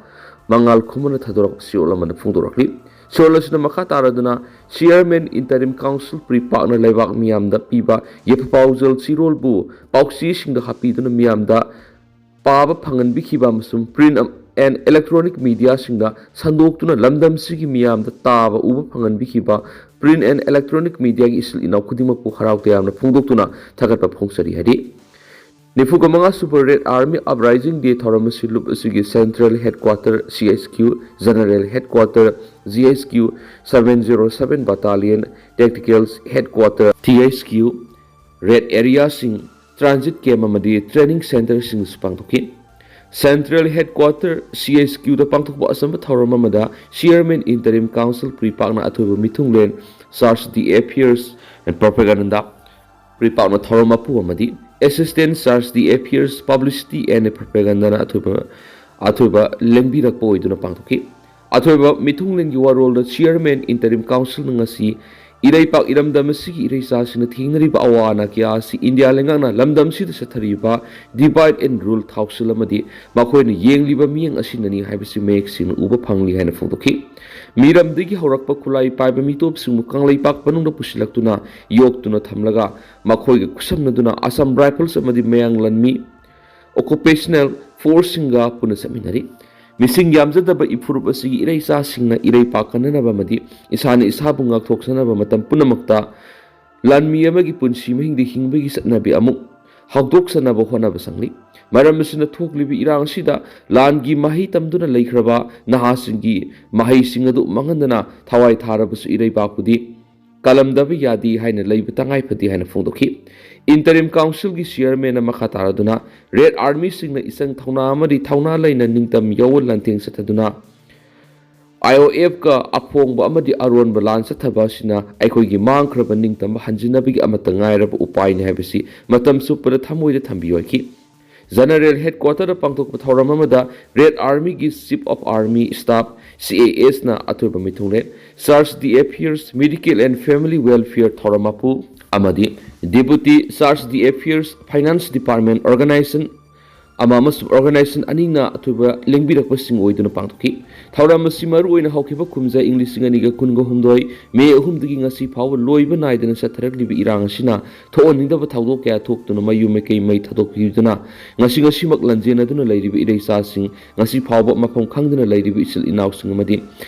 ꯃꯉꯥꯜ ꯈꯨꯃꯟꯅ ꯊꯥꯗꯣꯔꯛꯄ ꯆꯦꯔꯣꯜ ꯑꯃꯅ ꯐꯣꯡꯗꯣꯔꯛꯂꯤ꯫ ꯆꯦꯔꯣꯜ ꯑꯁꯤꯅ ꯃꯈꯥ ꯇꯥꯔꯗꯨꯅ, Chairman Interim Council PREPAKꯅ ꯂꯩꯕꯥꯛ ꯃꯤꯌꯥꯝꯗ ꯄꯤꯕ ꯌꯥꯏꯐ ꯄꯥꯎꯖꯦꯜ ꯆꯦꯔꯣꯜꯕꯨ ꯄꯥꯎꯆꯦꯁꯤꯡꯗ ꯍꯥꯞꯄꯤꯗꯨꯅ ꯃꯤꯌꯥꯝꯗ ꯄꯥꯕ ꯐꯪꯍꯟꯕꯤꯈꯤꯕ ꯑꯃꯁꯨꯡ print and electronic mediaꯁꯤꯡꯗ ꯁꯟꯗꯣꯛꯇꯨꯅ ꯂꯝꯗꯝꯁꯤꯒꯤ ꯃꯤꯌꯥꯝꯗ ꯇꯥꯕ ꯎꯕ ꯐꯪꯍꯟꯕꯤꯈꯤꯕ print and electronic mediaꯒꯤ ꯏꯆꯤꯜ ꯏꯅꯥꯎ ꯈꯨꯗꯤꯡꯃꯛꯄꯨ ꯍꯔꯥꯎ ꯇꯌꯥꯝꯅ ꯐꯣꯡꯗꯣꯛꯇꯨꯅ ꯊꯥꯒꯠꯄ ꯐꯣꯡꯆꯔꯤ ꯍꯥꯏꯔꯤ꯫ ꯅꯤꯐꯨꯒ ꯃꯉꯥ ꯁꯨꯕ Red Army Uprising Day ꯊꯧꯔꯝ ꯑꯁꯤ ꯂꯨꯞ ꯑꯁꯤꯒꯤ Central Headquarter, C H Q, General Headquarter, G H Q, seven zero seven Battalion, Tactical Headquarter, T H Q, Red Areaꯁꯤꯡ, Transit Camp ꯑꯃꯗꯤ Training Centreꯁꯤꯡꯗꯁꯨ ꯄꯥꯡꯊꯣꯛꯈꯤ꯫ Central Headquarter, C H Qꯗ ꯄꯥꯡꯊꯣꯛꯄ ꯑꯆꯝꯕ ꯊꯧꯔꯝ ꯑꯃꯗ Chairman Interim Council PREPAKꯅ ꯑꯊꯣꯏꯕ ꯃꯤꯊꯨꯡꯂꯦꯟ, Charge d'Affaires and Propaganda, ꯄꯥꯛꯅ ꯊꯧꯔꯝ ꯃꯄꯨ ꯑꯃꯗꯤ Assistant Charge d'Affaires, Publicity and Propaganda ꯅ ꯑꯊꯣꯏꯕ, ꯑꯊꯣꯏꯕ ꯂꯦꯡꯕꯤꯔꯛꯄ ꯑꯣꯏꯗꯨꯅ ꯄꯥꯡꯊꯣꯛꯈꯤ꯫ ꯑꯊꯣꯏꯕ ꯃꯤꯊꯨꯡꯂꯦꯟꯒꯤ ꯋꯥꯔꯣꯜꯗ Chairman Interim Council ꯅ ꯉꯁꯤ ꯏꯔꯩꯄꯥꯛ ꯏꯔꯝꯗꯝ ꯑꯁꯤꯒꯤ ꯏꯔꯩꯆꯥꯁꯤꯡꯅ ꯊꯦꯡꯅꯔꯤꯕ ꯑꯋꯥ ꯑꯅꯥ ꯀꯌꯥ ꯑꯁꯤ ꯏꯟꯗꯤꯌꯥ ꯂꯩꯉꯥꯛꯅ ꯂꯝꯗꯝꯁꯤꯗ ꯆꯠꯊꯔꯤꯕ divide and rule ꯊꯥꯎꯁꯤꯜ ꯑꯃꯗꯤ ꯃꯈꯣꯏꯅ ꯌꯦꯡꯂꯤꯕ ꯃꯤꯠꯌꯦꯡ ꯑꯁꯤꯅꯅꯤ ꯍꯥꯏꯕꯁꯤ ꯃꯌꯦꯛ ꯁꯦꯡꯅ ꯎꯕ ꯐꯪꯂꯤ ꯍꯥꯏꯅ ꯐꯣꯡꯗꯣꯛꯈꯤ꯫ ꯃꯤꯔꯝꯗꯒꯤ ꯍꯧꯔꯛꯄ ꯈꯨꯠꯂꯥꯏ ꯄꯥꯏꯕ ꯃꯤꯇꯣꯞꯁꯤꯡꯕꯨ ꯀꯪꯂꯩꯄꯥꯛ ꯃꯅꯨꯡꯗ ꯄꯨꯁꯤꯜꯂꯛꯇꯨꯅ ꯌꯣꯛꯇꯨꯅ ꯊꯝꯂꯒ ꯃꯈꯣꯏꯒ ꯈꯨꯠꯁꯝꯅꯗꯨꯅ Assam Rifles ꯑꯃꯗꯤ ꯃꯌꯥꯡ ꯂꯥꯟꯃꯤ occupational force ꯁꯤꯡꯒ ꯄꯨꯟꯅ ꯆꯠꯃꯤꯟꯅꯔꯤ꯫ ꯃꯤꯁꯤꯡ ꯌꯥꯝꯖꯗꯕ ꯏꯐꯨꯔꯨꯞ ꯑꯁꯤꯒꯤ ꯏꯔꯩꯆꯥꯁꯤꯡꯅ ꯏꯔꯩꯄꯥꯛ ꯀꯟꯅꯅꯕ ꯑꯃꯗꯤ ꯏꯁꯥꯅ ꯏꯁꯥꯕꯨ ꯉꯥꯛꯊꯣꯛꯆꯅꯕ ꯃꯇꯝ ꯄꯨꯝꯅꯃꯛꯇ ꯂꯥꯟꯃꯤ ꯑꯃꯒꯤ ꯄꯨꯟꯁꯤ ꯃꯍꯤꯡꯗ ꯍꯤꯡꯕꯒꯤ ꯆꯠꯅꯕꯤ ꯑꯃꯨꯛ ꯍꯧꯗꯣꯛꯆꯅꯕ ꯍꯣꯠꯅꯕ ꯆꯪꯂꯤ꯫ ꯃꯔꯝ ꯑꯁꯤꯅ ꯊꯣꯛꯂꯤꯕ ꯏꯔꯥꯡ ꯑꯁꯤꯗ ꯂꯥꯟꯒꯤ ꯃꯍꯩ ꯇꯝꯗꯨꯅ ꯂꯩꯈ꯭ꯔꯕ ꯅꯍꯥꯁꯤꯡꯒꯤ ꯃꯍꯩꯁꯤꯡ ꯑꯗꯨ ꯃꯥꯡꯍꯟꯗꯅ ꯊꯋꯥꯏ ꯊꯥꯔꯕꯁꯨ ꯏꯔꯩꯄꯥꯛꯄꯨꯗꯤ ꯀꯜꯂꯝꯗꯕ ꯌꯥꯗꯦ ꯍꯥꯏꯅ ꯂꯩꯕ ꯇꯉꯥꯏ ꯐꯗꯦ ꯍꯥꯏꯅ ꯐꯣꯡꯗꯣꯛꯈꯤ꯫ Interim Council ꯒꯤ Chairman ꯅ ꯃꯈꯥ ꯇꯥꯔꯗꯨꯅ Red Army ꯁꯤꯡꯅ ꯏꯆꯪ ꯊꯧꯅꯥ ꯑꯃꯗꯤ ꯊꯧꯅꯥ ꯂꯩꯅ ꯅꯤꯡꯇꯝ ꯌꯥꯑꯣꯜ ꯂꯥꯟꯊꯦꯡ ꯆꯠꯊꯗꯨꯅ I O F ꯀ ꯑꯐꯣꯡꯕ ꯑꯃꯗꯤ ꯑꯔꯣꯟꯕ ꯂꯥꯟ ꯆꯠꯊꯕ ꯑꯁꯤꯅ ꯑꯩꯈꯣꯏꯒꯤ ꯃꯥꯡꯈ꯭ꯔꯕ ꯅꯤꯡꯇꯝꯕ ꯍꯟꯖꯤꯟꯅꯕꯒꯤ ꯑꯃꯠꯇ ꯉꯥꯏꯔꯕ ꯎꯄꯥꯏꯅꯤ ꯍꯥꯏꯕꯁꯤ ꯃꯇꯝ ꯆꯨꯞꯄꯗ ꯊꯃꯣꯏꯗ ꯊꯝꯕꯤꯌꯨ ꯍꯥꯏꯈꯤ꯫ General Headquarter ꯗ ꯄꯥꯡꯊꯣꯛꯄ ꯊꯧꯔꯝ ꯑꯃꯗ Red Army ꯒꯤ Chief of Army Staff, C A S ꯅ ꯑꯊꯣꯏꯕ ꯃꯤꯊꯨꯡꯂꯦꯟ, Charge d'Affaires, Medical and Family Welfare ꯊꯧꯔꯝ ꯃꯄꯨ ꯑꯃꯗꯤ Deputy Charge d'Affaires, Finance Department, Organization ꯑꯃ ꯑꯃꯁꯨꯡ Organization ꯑꯅꯤꯅ ꯑꯊꯣꯏꯕ ꯂꯦꯡꯕꯤꯔꯛꯄꯁꯤꯡ ꯑꯣꯏꯗꯨꯅ ꯄꯥꯡꯊꯣꯛꯈꯤ꯫ ꯊꯧꯔꯝ ꯑꯁꯤ ꯃꯔꯨꯑꯣꯏꯅ ꯍꯧꯈꯤꯕ ꯀꯨꯝꯖꯥ ꯏꯪ ꯂꯤꯁꯤꯡ ꯑꯅꯤꯒ ꯀꯨꯟꯒ ꯍꯨꯝꯗꯣꯏ May ꯑꯍꯨꯝꯗꯒꯤ ꯉꯁꯤ ꯐꯥꯎꯕ ꯂꯣꯏꯕ ꯅꯥꯏꯗꯅ ꯆꯠꯊꯔꯛꯂꯤꯕ ꯏꯔꯥꯡ ꯑꯁꯤꯅ ꯊꯣꯛꯍꯟꯅꯤꯡꯗꯕ ꯊꯧꯗꯣꯛ ꯀꯌꯥ ꯊꯣꯛꯇꯨꯅ ꯃꯌꯨꯝ ꯃꯀꯩ ꯃꯩ ꯊꯥꯗꯣꯛꯄꯤꯗꯨꯅ ꯉꯁꯤ ꯉꯁꯤꯃꯛ ꯂꯥꯟꯖꯦꯟꯅꯗꯨꯅ ꯂꯩꯔꯤꯕ ꯏꯔꯩꯆꯥꯁꯤꯡ, ꯉꯁꯤ ꯐꯥꯎꯕ ꯃꯐꯝ ꯈꯪꯗꯅ ꯂꯩꯔꯤꯕ ꯏꯆꯤꯜ ꯏꯅꯥꯎꯁꯤꯡ ꯑꯃꯗꯤ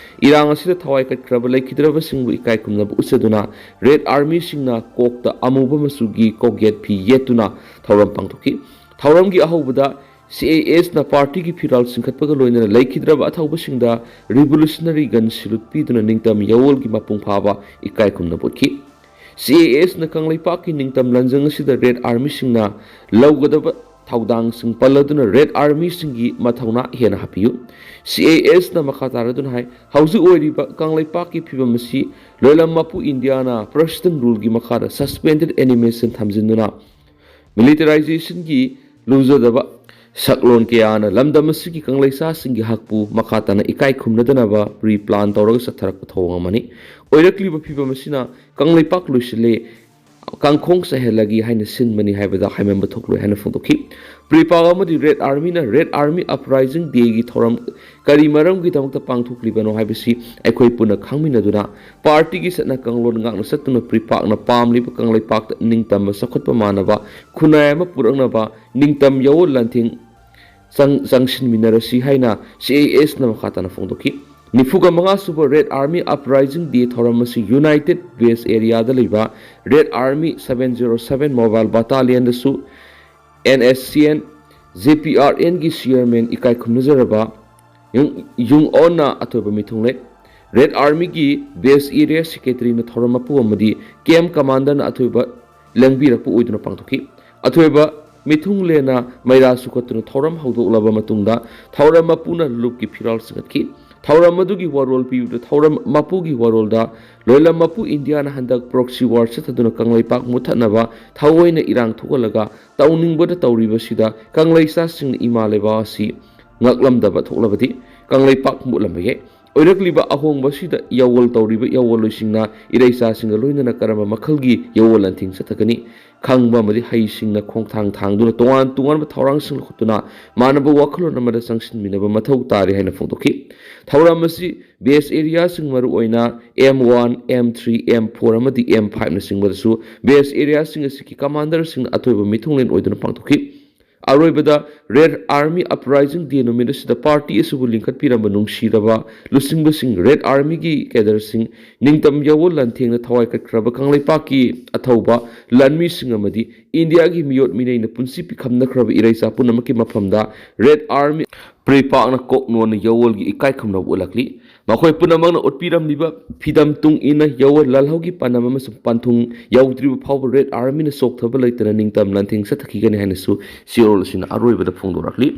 ꯏꯔꯥꯡ ꯑꯁꯤꯗ ꯊꯋꯥꯏ ꯀꯠꯈ꯭ꯔꯕ ꯂꯩꯈꯤꯗ꯭ꯔꯕꯁꯤꯡꯕꯨ ꯏꯀꯥꯏ ꯈꯨꯝꯅꯕ ꯎꯠꯆꯗꯨꯅ Red Army ꯁꯤꯡꯅ ꯀꯣꯛꯇ ꯑꯃꯨꯕ ꯃꯆꯨꯒꯤ ꯀꯣꯛꯌꯦꯠ ꯐꯤ ꯌꯦꯠꯇꯨꯅ ꯊꯧꯔꯝ ꯄꯥꯡꯊꯣꯛꯈꯤ꯫ ꯊꯧꯔꯝꯒꯤ ꯑꯍꯧꯕꯗ C A S ꯅ party ꯒꯤ ꯐꯤꯔꯥꯜ ꯆꯤꯡꯈꯠꯄꯒ ꯂꯣꯏꯅꯅ ꯂꯩꯈꯤꯗ꯭ꯔꯕ ꯑꯊꯧꯕꯁꯤꯡꯗ Revolutionary Gun salute ꯄꯤꯗꯨꯅ ꯅꯤꯡꯇꯝ ꯌꯥꯑꯣꯜꯒꯤ ꯃꯄꯨꯡ ꯐꯥꯕ ꯏꯀꯥꯏ ꯈꯨꯝꯅꯕ ꯎꯠꯈꯤ꯫ C A S ꯅ ꯀꯪꯂꯩꯄꯥꯛꯀꯤ ꯅꯤꯡꯇꯝ ꯂꯥꯟꯖꯪ ꯑꯁꯤꯗ Red Army ꯁꯤꯡꯅ ꯂꯧꯒꯗꯕ ꯊꯧꯗꯥꯡꯁꯤꯡ ꯄꯜꯂꯗꯨꯅ ꯔꯦꯗ ꯑꯥꯔꯃꯤꯁꯤꯡꯒꯤ ꯃꯊꯧꯅꯥ ꯍꯦꯟꯅ ꯍꯥꯞꯄꯤꯌꯨ꯫ ꯁꯤ ꯑꯦ ꯑꯦꯁꯅ ꯃꯈꯥ ꯇꯥꯔꯗꯨꯅ ꯍꯥꯏ, ꯍꯧꯖꯤꯛ ꯑꯣꯏꯔꯤꯕ ꯀꯪꯂꯩꯄꯥꯛꯀꯤ ꯐꯤꯕꯝ ꯑꯁꯤ ꯂꯣꯏꯂꯝ ꯃꯄꯨ ꯏꯟꯗꯤꯌꯥꯅ ꯄ꯭ꯔꯁꯤꯗꯦꯟ ꯔꯨꯜꯒꯤ ꯃꯈꯥꯗ ꯁꯁꯄꯦꯟꯗꯦꯗ ꯑꯦꯅꯤꯃꯦꯁꯟ ꯊꯝꯖꯤꯟꯗꯨꯅ ꯃꯤꯂꯤꯇꯔꯥꯏꯖꯦꯁꯟꯒꯤ ꯂꯨꯖꯗꯕ ꯁꯛꯂꯣꯟ ꯀꯌꯥꯅ ꯂꯝꯗꯝ ꯑꯁꯤꯒꯤ ꯀꯪꯂꯩꯁꯥꯁꯤꯡꯒꯤ ꯍꯛꯄꯨ ꯃꯈꯥ ꯇꯥꯅ ꯏꯀꯥꯏ ꯈꯨꯝꯅꯗꯅꯕ ꯄ꯭ꯔꯤ ꯄ꯭ꯂꯥꯟ ꯇꯧꯔꯒ ꯆꯠꯊꯔꯛꯄ ꯊꯧꯑꯣꯡ ꯑꯃꯅꯤ꯫ ꯑꯣꯏꯔꯛꯂꯤꯕ ꯐꯤꯕꯝ ꯑꯁꯤꯅ ꯀꯪꯂꯩꯄꯥꯛ ꯂꯣꯏꯁꯤꯜꯂꯦ, ꯀꯥꯡꯈꯣꯡ ꯆꯥꯏꯍꯜꯂꯒꯦ ꯍꯥꯏꯅ ꯁꯤꯟꯕꯅꯤ ꯍꯥꯏꯕꯗ ꯍꯥꯏꯃꯟꯕ ꯊꯣꯛꯂꯣꯏ ꯍꯥꯏꯅ ꯐꯣꯡꯗꯣꯛꯈꯤ꯫ ꯄ꯭ꯔꯤꯄꯥꯛ ꯑꯃꯗꯤ ꯔꯦꯗ ꯑꯥꯔꯃꯤꯅ ꯔꯦꯗ ꯑꯥꯔꯃꯤ ꯑꯞꯔꯥꯏꯖꯤꯡ ꯗꯦꯒꯤ ꯊꯧꯔꯝ ꯀꯔꯤ ꯃꯔꯝꯒꯤꯗꯃꯛꯇ ꯄꯥꯡꯊꯣꯛꯂꯤꯕꯅꯣ ꯍꯥꯏꯕꯁꯤ ꯑꯩꯈꯣꯏ ꯄꯨꯟꯅ ꯈꯪꯃꯤꯟꯅꯗꯨꯅ ꯄꯥꯔꯇꯤꯒꯤ ꯆꯠꯅ ꯀꯥꯡꯂꯣꯟ ꯉꯥꯛꯅ ꯆꯠꯇꯨꯅ ꯄ꯭ꯔꯤꯄꯥꯛꯅ ꯄꯥꯝꯂꯤꯕ ꯀꯪꯂꯩꯄꯥꯛꯇ ꯅꯤꯡꯇꯝꯕ ꯆꯥꯎꯈꯠꯄ ꯃꯥꯟꯅꯕ ꯈꯨꯟꯅꯥꯏ ꯑꯃ ꯄꯨꯔꯛꯅꯕ ꯅꯤꯡꯇꯝ ꯌꯥꯑꯣꯜ ꯂꯥꯟꯊꯦꯡ ꯆꯪ-, ꯆꯪꯁꯤꯟꯃꯤꯟꯅꯔꯁꯤ ꯍꯥꯏꯅ ꯁꯤ ꯑꯦ ꯑꯦꯁꯅ ꯃꯈꯥ ꯇꯥꯅ ꯐꯣꯡꯗꯣꯛꯈꯤ꯫ ꯅꯤꯐꯨꯒ ꯃꯉꯥ ꯁꯨꯕ ꯔꯦꯗ ꯑꯥꯔꯃꯤ ꯑꯞꯔꯥꯏꯖꯤꯡ ꯗꯦ ꯊꯧꯔꯝ ꯑꯁꯤ ꯌꯨꯅꯥꯏꯇꯦꯗ ꯋꯦꯁ ꯑꯦꯔꯤꯌꯥꯗ ꯂꯩꯕ red army seven zero seven mobile ꯕꯇꯥꯂꯤꯌꯟꯗꯁꯨ N S C N J P R ꯑꯦꯟꯒꯤ ꯆꯤꯌꯔꯃꯦꯟ ꯏꯀꯥꯏ ꯈꯨꯝꯅꯖꯔꯕ ꯌꯨꯡ-, ꯌꯨꯡ ꯑꯣꯟꯅ ꯑꯊꯣꯏꯕ ꯃꯤꯊꯨꯡꯂꯦ꯫ ꯔꯦꯗ ꯑꯥꯔꯃꯤꯒꯤ ꯕꯦꯁ ꯑꯦꯔꯤꯌꯥ ꯁꯦꯀ꯭ꯔꯦꯇꯔꯤꯅ ꯊꯧꯔꯝ ꯃꯄꯨ ꯑꯃꯗꯤ ꯀꯦꯝ ꯀꯃꯥꯟꯗꯔꯅ ꯑꯊꯣꯏꯕ ꯂꯦꯡꯕꯤꯔꯛꯄ ꯑꯣꯏꯗꯨꯅ ꯄꯥꯡꯊꯣꯛꯈꯤ꯫ ꯑꯊꯣꯏꯕ ꯃꯤꯊꯨꯡꯂꯦꯅ ꯃꯩꯔꯥ ꯁꯨꯈꯠꯇꯨꯅ ꯊꯧꯔꯝ ꯍꯧꯗꯣꯛꯂꯕ ꯃꯇꯨꯡꯗ ꯊꯧꯔꯝ ꯃꯄꯨꯅ ꯂꯨꯞꯀꯤ ꯐꯤꯔꯥꯜ ꯆꯤꯡꯈꯠꯈꯤ꯫ ꯊꯧꯔꯝ ꯑꯗꯨꯒꯤ ꯋꯥꯔꯣꯜ ꯄꯤꯕꯗ ꯊꯧꯔꯝ ꯃꯄꯨꯒꯤ ꯋꯥꯔꯣꯜꯗ ꯂꯣꯏꯂꯝ ꯃꯄꯨ ꯏꯟꯗꯤꯌꯥꯅ ꯍꯟꯗꯛ ꯄ꯭ꯔꯣꯛꯁꯤ ꯋꯥꯔ ꯆꯠꯊꯗꯨꯅ ꯀꯪꯂꯩꯄꯥꯛ ꯃꯨꯠꯊꯠꯅꯕ ꯊꯑꯣꯏꯅ ꯏꯔꯥꯡ ꯊꯣꯛꯍꯜꯂꯒ ꯇꯧꯅꯤꯡꯕꯗ ꯇꯧꯔꯤꯕꯁꯤꯗ ꯀꯪꯂꯩꯆꯥꯁꯤꯡꯅ ꯏꯃꯥ ꯂꯩꯕꯥꯛ ꯑꯁꯤ ꯉꯛꯂꯝꯗꯕ ꯊꯣꯛꯂꯕꯗꯤ ꯀꯪꯂꯩꯄꯥꯛ ꯃꯨꯠꯂꯝꯕ ꯌꯥꯏ꯫ ꯑꯣꯏꯔꯛꯂꯤꯕ ꯑꯍꯣꯡꯕ ꯑꯁꯤꯗ ꯌꯥꯑꯣꯜ ꯇꯧꯔꯤꯕ ꯌꯥꯑꯣꯜꯂꯣꯏꯁꯤꯡꯅ ꯏꯔꯩꯆꯥꯁꯤꯡꯒ ꯂꯣꯏꯅꯅ ꯀꯔꯝꯕ ꯃꯈꯜꯒꯤ ꯌꯥꯑꯣꯜ ꯂꯥꯟꯊꯦꯡ ꯆꯠꯊꯒꯅꯤ ꯈꯪꯕ ꯑꯃꯗꯤ ꯍꯩꯁꯤꯡꯅ ꯈꯣꯡꯊꯥꯡ ꯊꯥꯡꯗꯨꯅ ꯇꯣꯉꯥꯟ ꯇꯣꯉꯥꯟꯕ ꯊꯧꯔꯥꯡꯁꯤꯡ ꯂꯧꯈꯠꯇꯨꯅ ꯃꯥꯟꯅꯕ ꯋꯥꯈꯜꯂꯣꯟ ꯑꯃꯗ ꯆꯪꯁꯤꯟꯃꯤꯟꯅꯕ ꯃꯊꯧ ꯇꯥꯔꯤ ꯍꯥꯏꯅ ꯐꯣꯡꯗꯣꯛꯈꯤ꯫ ꯊꯧꯔꯝ ꯑꯁꯤ ꯕꯦꯁ ꯑꯦꯔꯤꯌꯥꯁꯤꯡ ꯃꯔꯨꯑꯣꯏꯅ M one, M three, M four ꯑꯃꯗꯤ ꯑꯦꯝ ꯐꯥꯏꯚꯅꯆꯤꯡꯕꯗꯁꯨ ꯕꯦꯁ ꯑꯦꯔꯤꯌꯥꯁꯤꯡ ꯑꯁꯤꯒꯤ ꯀꯃꯥꯟꯗꯔꯁꯤꯡꯅ ꯑꯊꯣꯏꯕ ꯃꯤꯊꯨꯡꯂꯦꯟ ꯑꯣꯏꯗꯨꯅ ꯄꯥꯡꯊꯣꯛꯈꯤ꯫ ꯑꯔꯣꯏꯕꯗ Red Army Uprising Day ꯅꯨꯃꯤꯠ ꯑꯁꯤꯗ ꯄꯥꯔꯇꯤ ꯑꯁꯤꯕꯨ ꯂꯤꯡꯈꯠꯄꯤꯔꯝꯕ ꯅꯨꯡꯁꯤꯔꯕ ꯂꯨꯆꯤꯡꯕꯁꯤꯡ, ꯔꯦꯗ ꯑꯥꯔꯃꯤꯒꯤ ꯀꯦꯗꯔꯁꯤꯡ, ꯅꯤꯡꯇꯝ ꯌꯥꯋꯣꯜ ꯂꯥꯟꯊꯦꯡꯅ ꯊꯋꯥꯏ ꯀꯠꯈ꯭ꯔꯕ ꯀꯪꯂꯩꯄꯥꯛꯀꯤ ꯑꯊꯧꯕ ꯂꯥꯟꯃꯤꯁꯤꯡ ꯑꯃꯗꯤ ꯏꯟꯗꯤꯌꯥꯒꯤ ꯃꯤꯑꯣꯠ ꯃꯤꯅꯩꯅ ꯄꯨꯟꯁꯤ ꯄꯤꯈꯝꯅꯈ꯭ꯔꯕ ꯏꯔꯩꯆꯥ ꯄꯨꯝꯅꯃꯛꯀꯤ ꯃꯐꯝꯗ ꯔꯦꯗ ꯑꯥꯔꯃꯤ ꯄ꯭ꯔꯦ ꯄꯥꯛꯅ ꯀꯣꯛ ꯅꯣꯟꯅ ꯌꯥꯋꯣꯜꯒꯤ ꯏꯀꯥꯏ ꯈꯨꯝꯅꯕ ꯎꯠꯂꯛꯂꯤ꯫ ꯃꯈꯣꯏ ꯄꯨꯝꯅꯃꯛꯅ ꯎꯠꯄꯤꯔꯝꯂꯤꯕ ꯐꯤꯗꯝ ꯇꯨꯡ ꯏꯟꯅ ꯌꯥꯋꯣꯜ ꯂꯥꯜꯍꯧꯒꯤ ꯄꯥꯟꯗꯝ ꯑꯃꯁꯨꯡ ꯄꯟꯊꯨꯡ ꯌꯧꯗ꯭ꯔꯤꯕ ꯐꯥꯎꯕ ꯔꯦꯗ ꯑꯥꯔꯃꯤꯅ ꯆꯣꯛꯊꯕ ꯂꯩꯇꯅ ꯅꯤꯡꯇꯝ ꯂꯥꯟꯊꯦꯡ ꯆꯠꯊꯈꯤꯒꯅꯤ ꯍꯥꯏꯅꯁꯨ ꯆꯦꯔꯣꯜ ꯑꯁꯤꯅ ꯑꯔꯣꯏꯕꯗ ꯐꯣꯡꯗꯣꯔꯛꯂꯤ꯫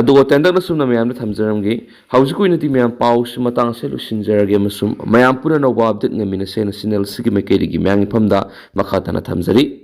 ꯑꯗꯨꯒ ꯇꯦꯟꯇꯛꯅ ꯁꯨꯝꯅ ꯃꯌꯥꯝꯗ ꯊꯝꯖꯔꯝꯒꯦ꯫ ꯍꯧꯖꯤꯛꯀꯤ ꯑꯣꯏꯅꯗꯤ ꯃꯌꯥꯝ ꯄꯥꯎꯁꯤ ꯃꯇꯥꯡ ꯑꯁꯤꯗ ꯂꯣꯏꯁꯤꯟꯖꯔꯒꯦ ꯑꯃꯁꯨꯡ ꯃꯌꯥꯝ ꯄꯨꯟꯅ ꯑꯅꯧꯕ ꯑꯞꯗꯦꯠ ꯉꯥꯏꯃꯤꯟꯅꯁꯦ ꯍꯥꯏꯅ ꯆꯦꯅꯦꯜ ꯑꯁꯤꯒꯤ ꯃꯥꯏꯀꯩꯗꯒꯤ ꯃꯌꯥꯝꯒꯤ ꯃꯐꯝꯗ ꯃꯈꯥ ꯇꯥꯅ ꯊꯝꯖꯔꯤ꯫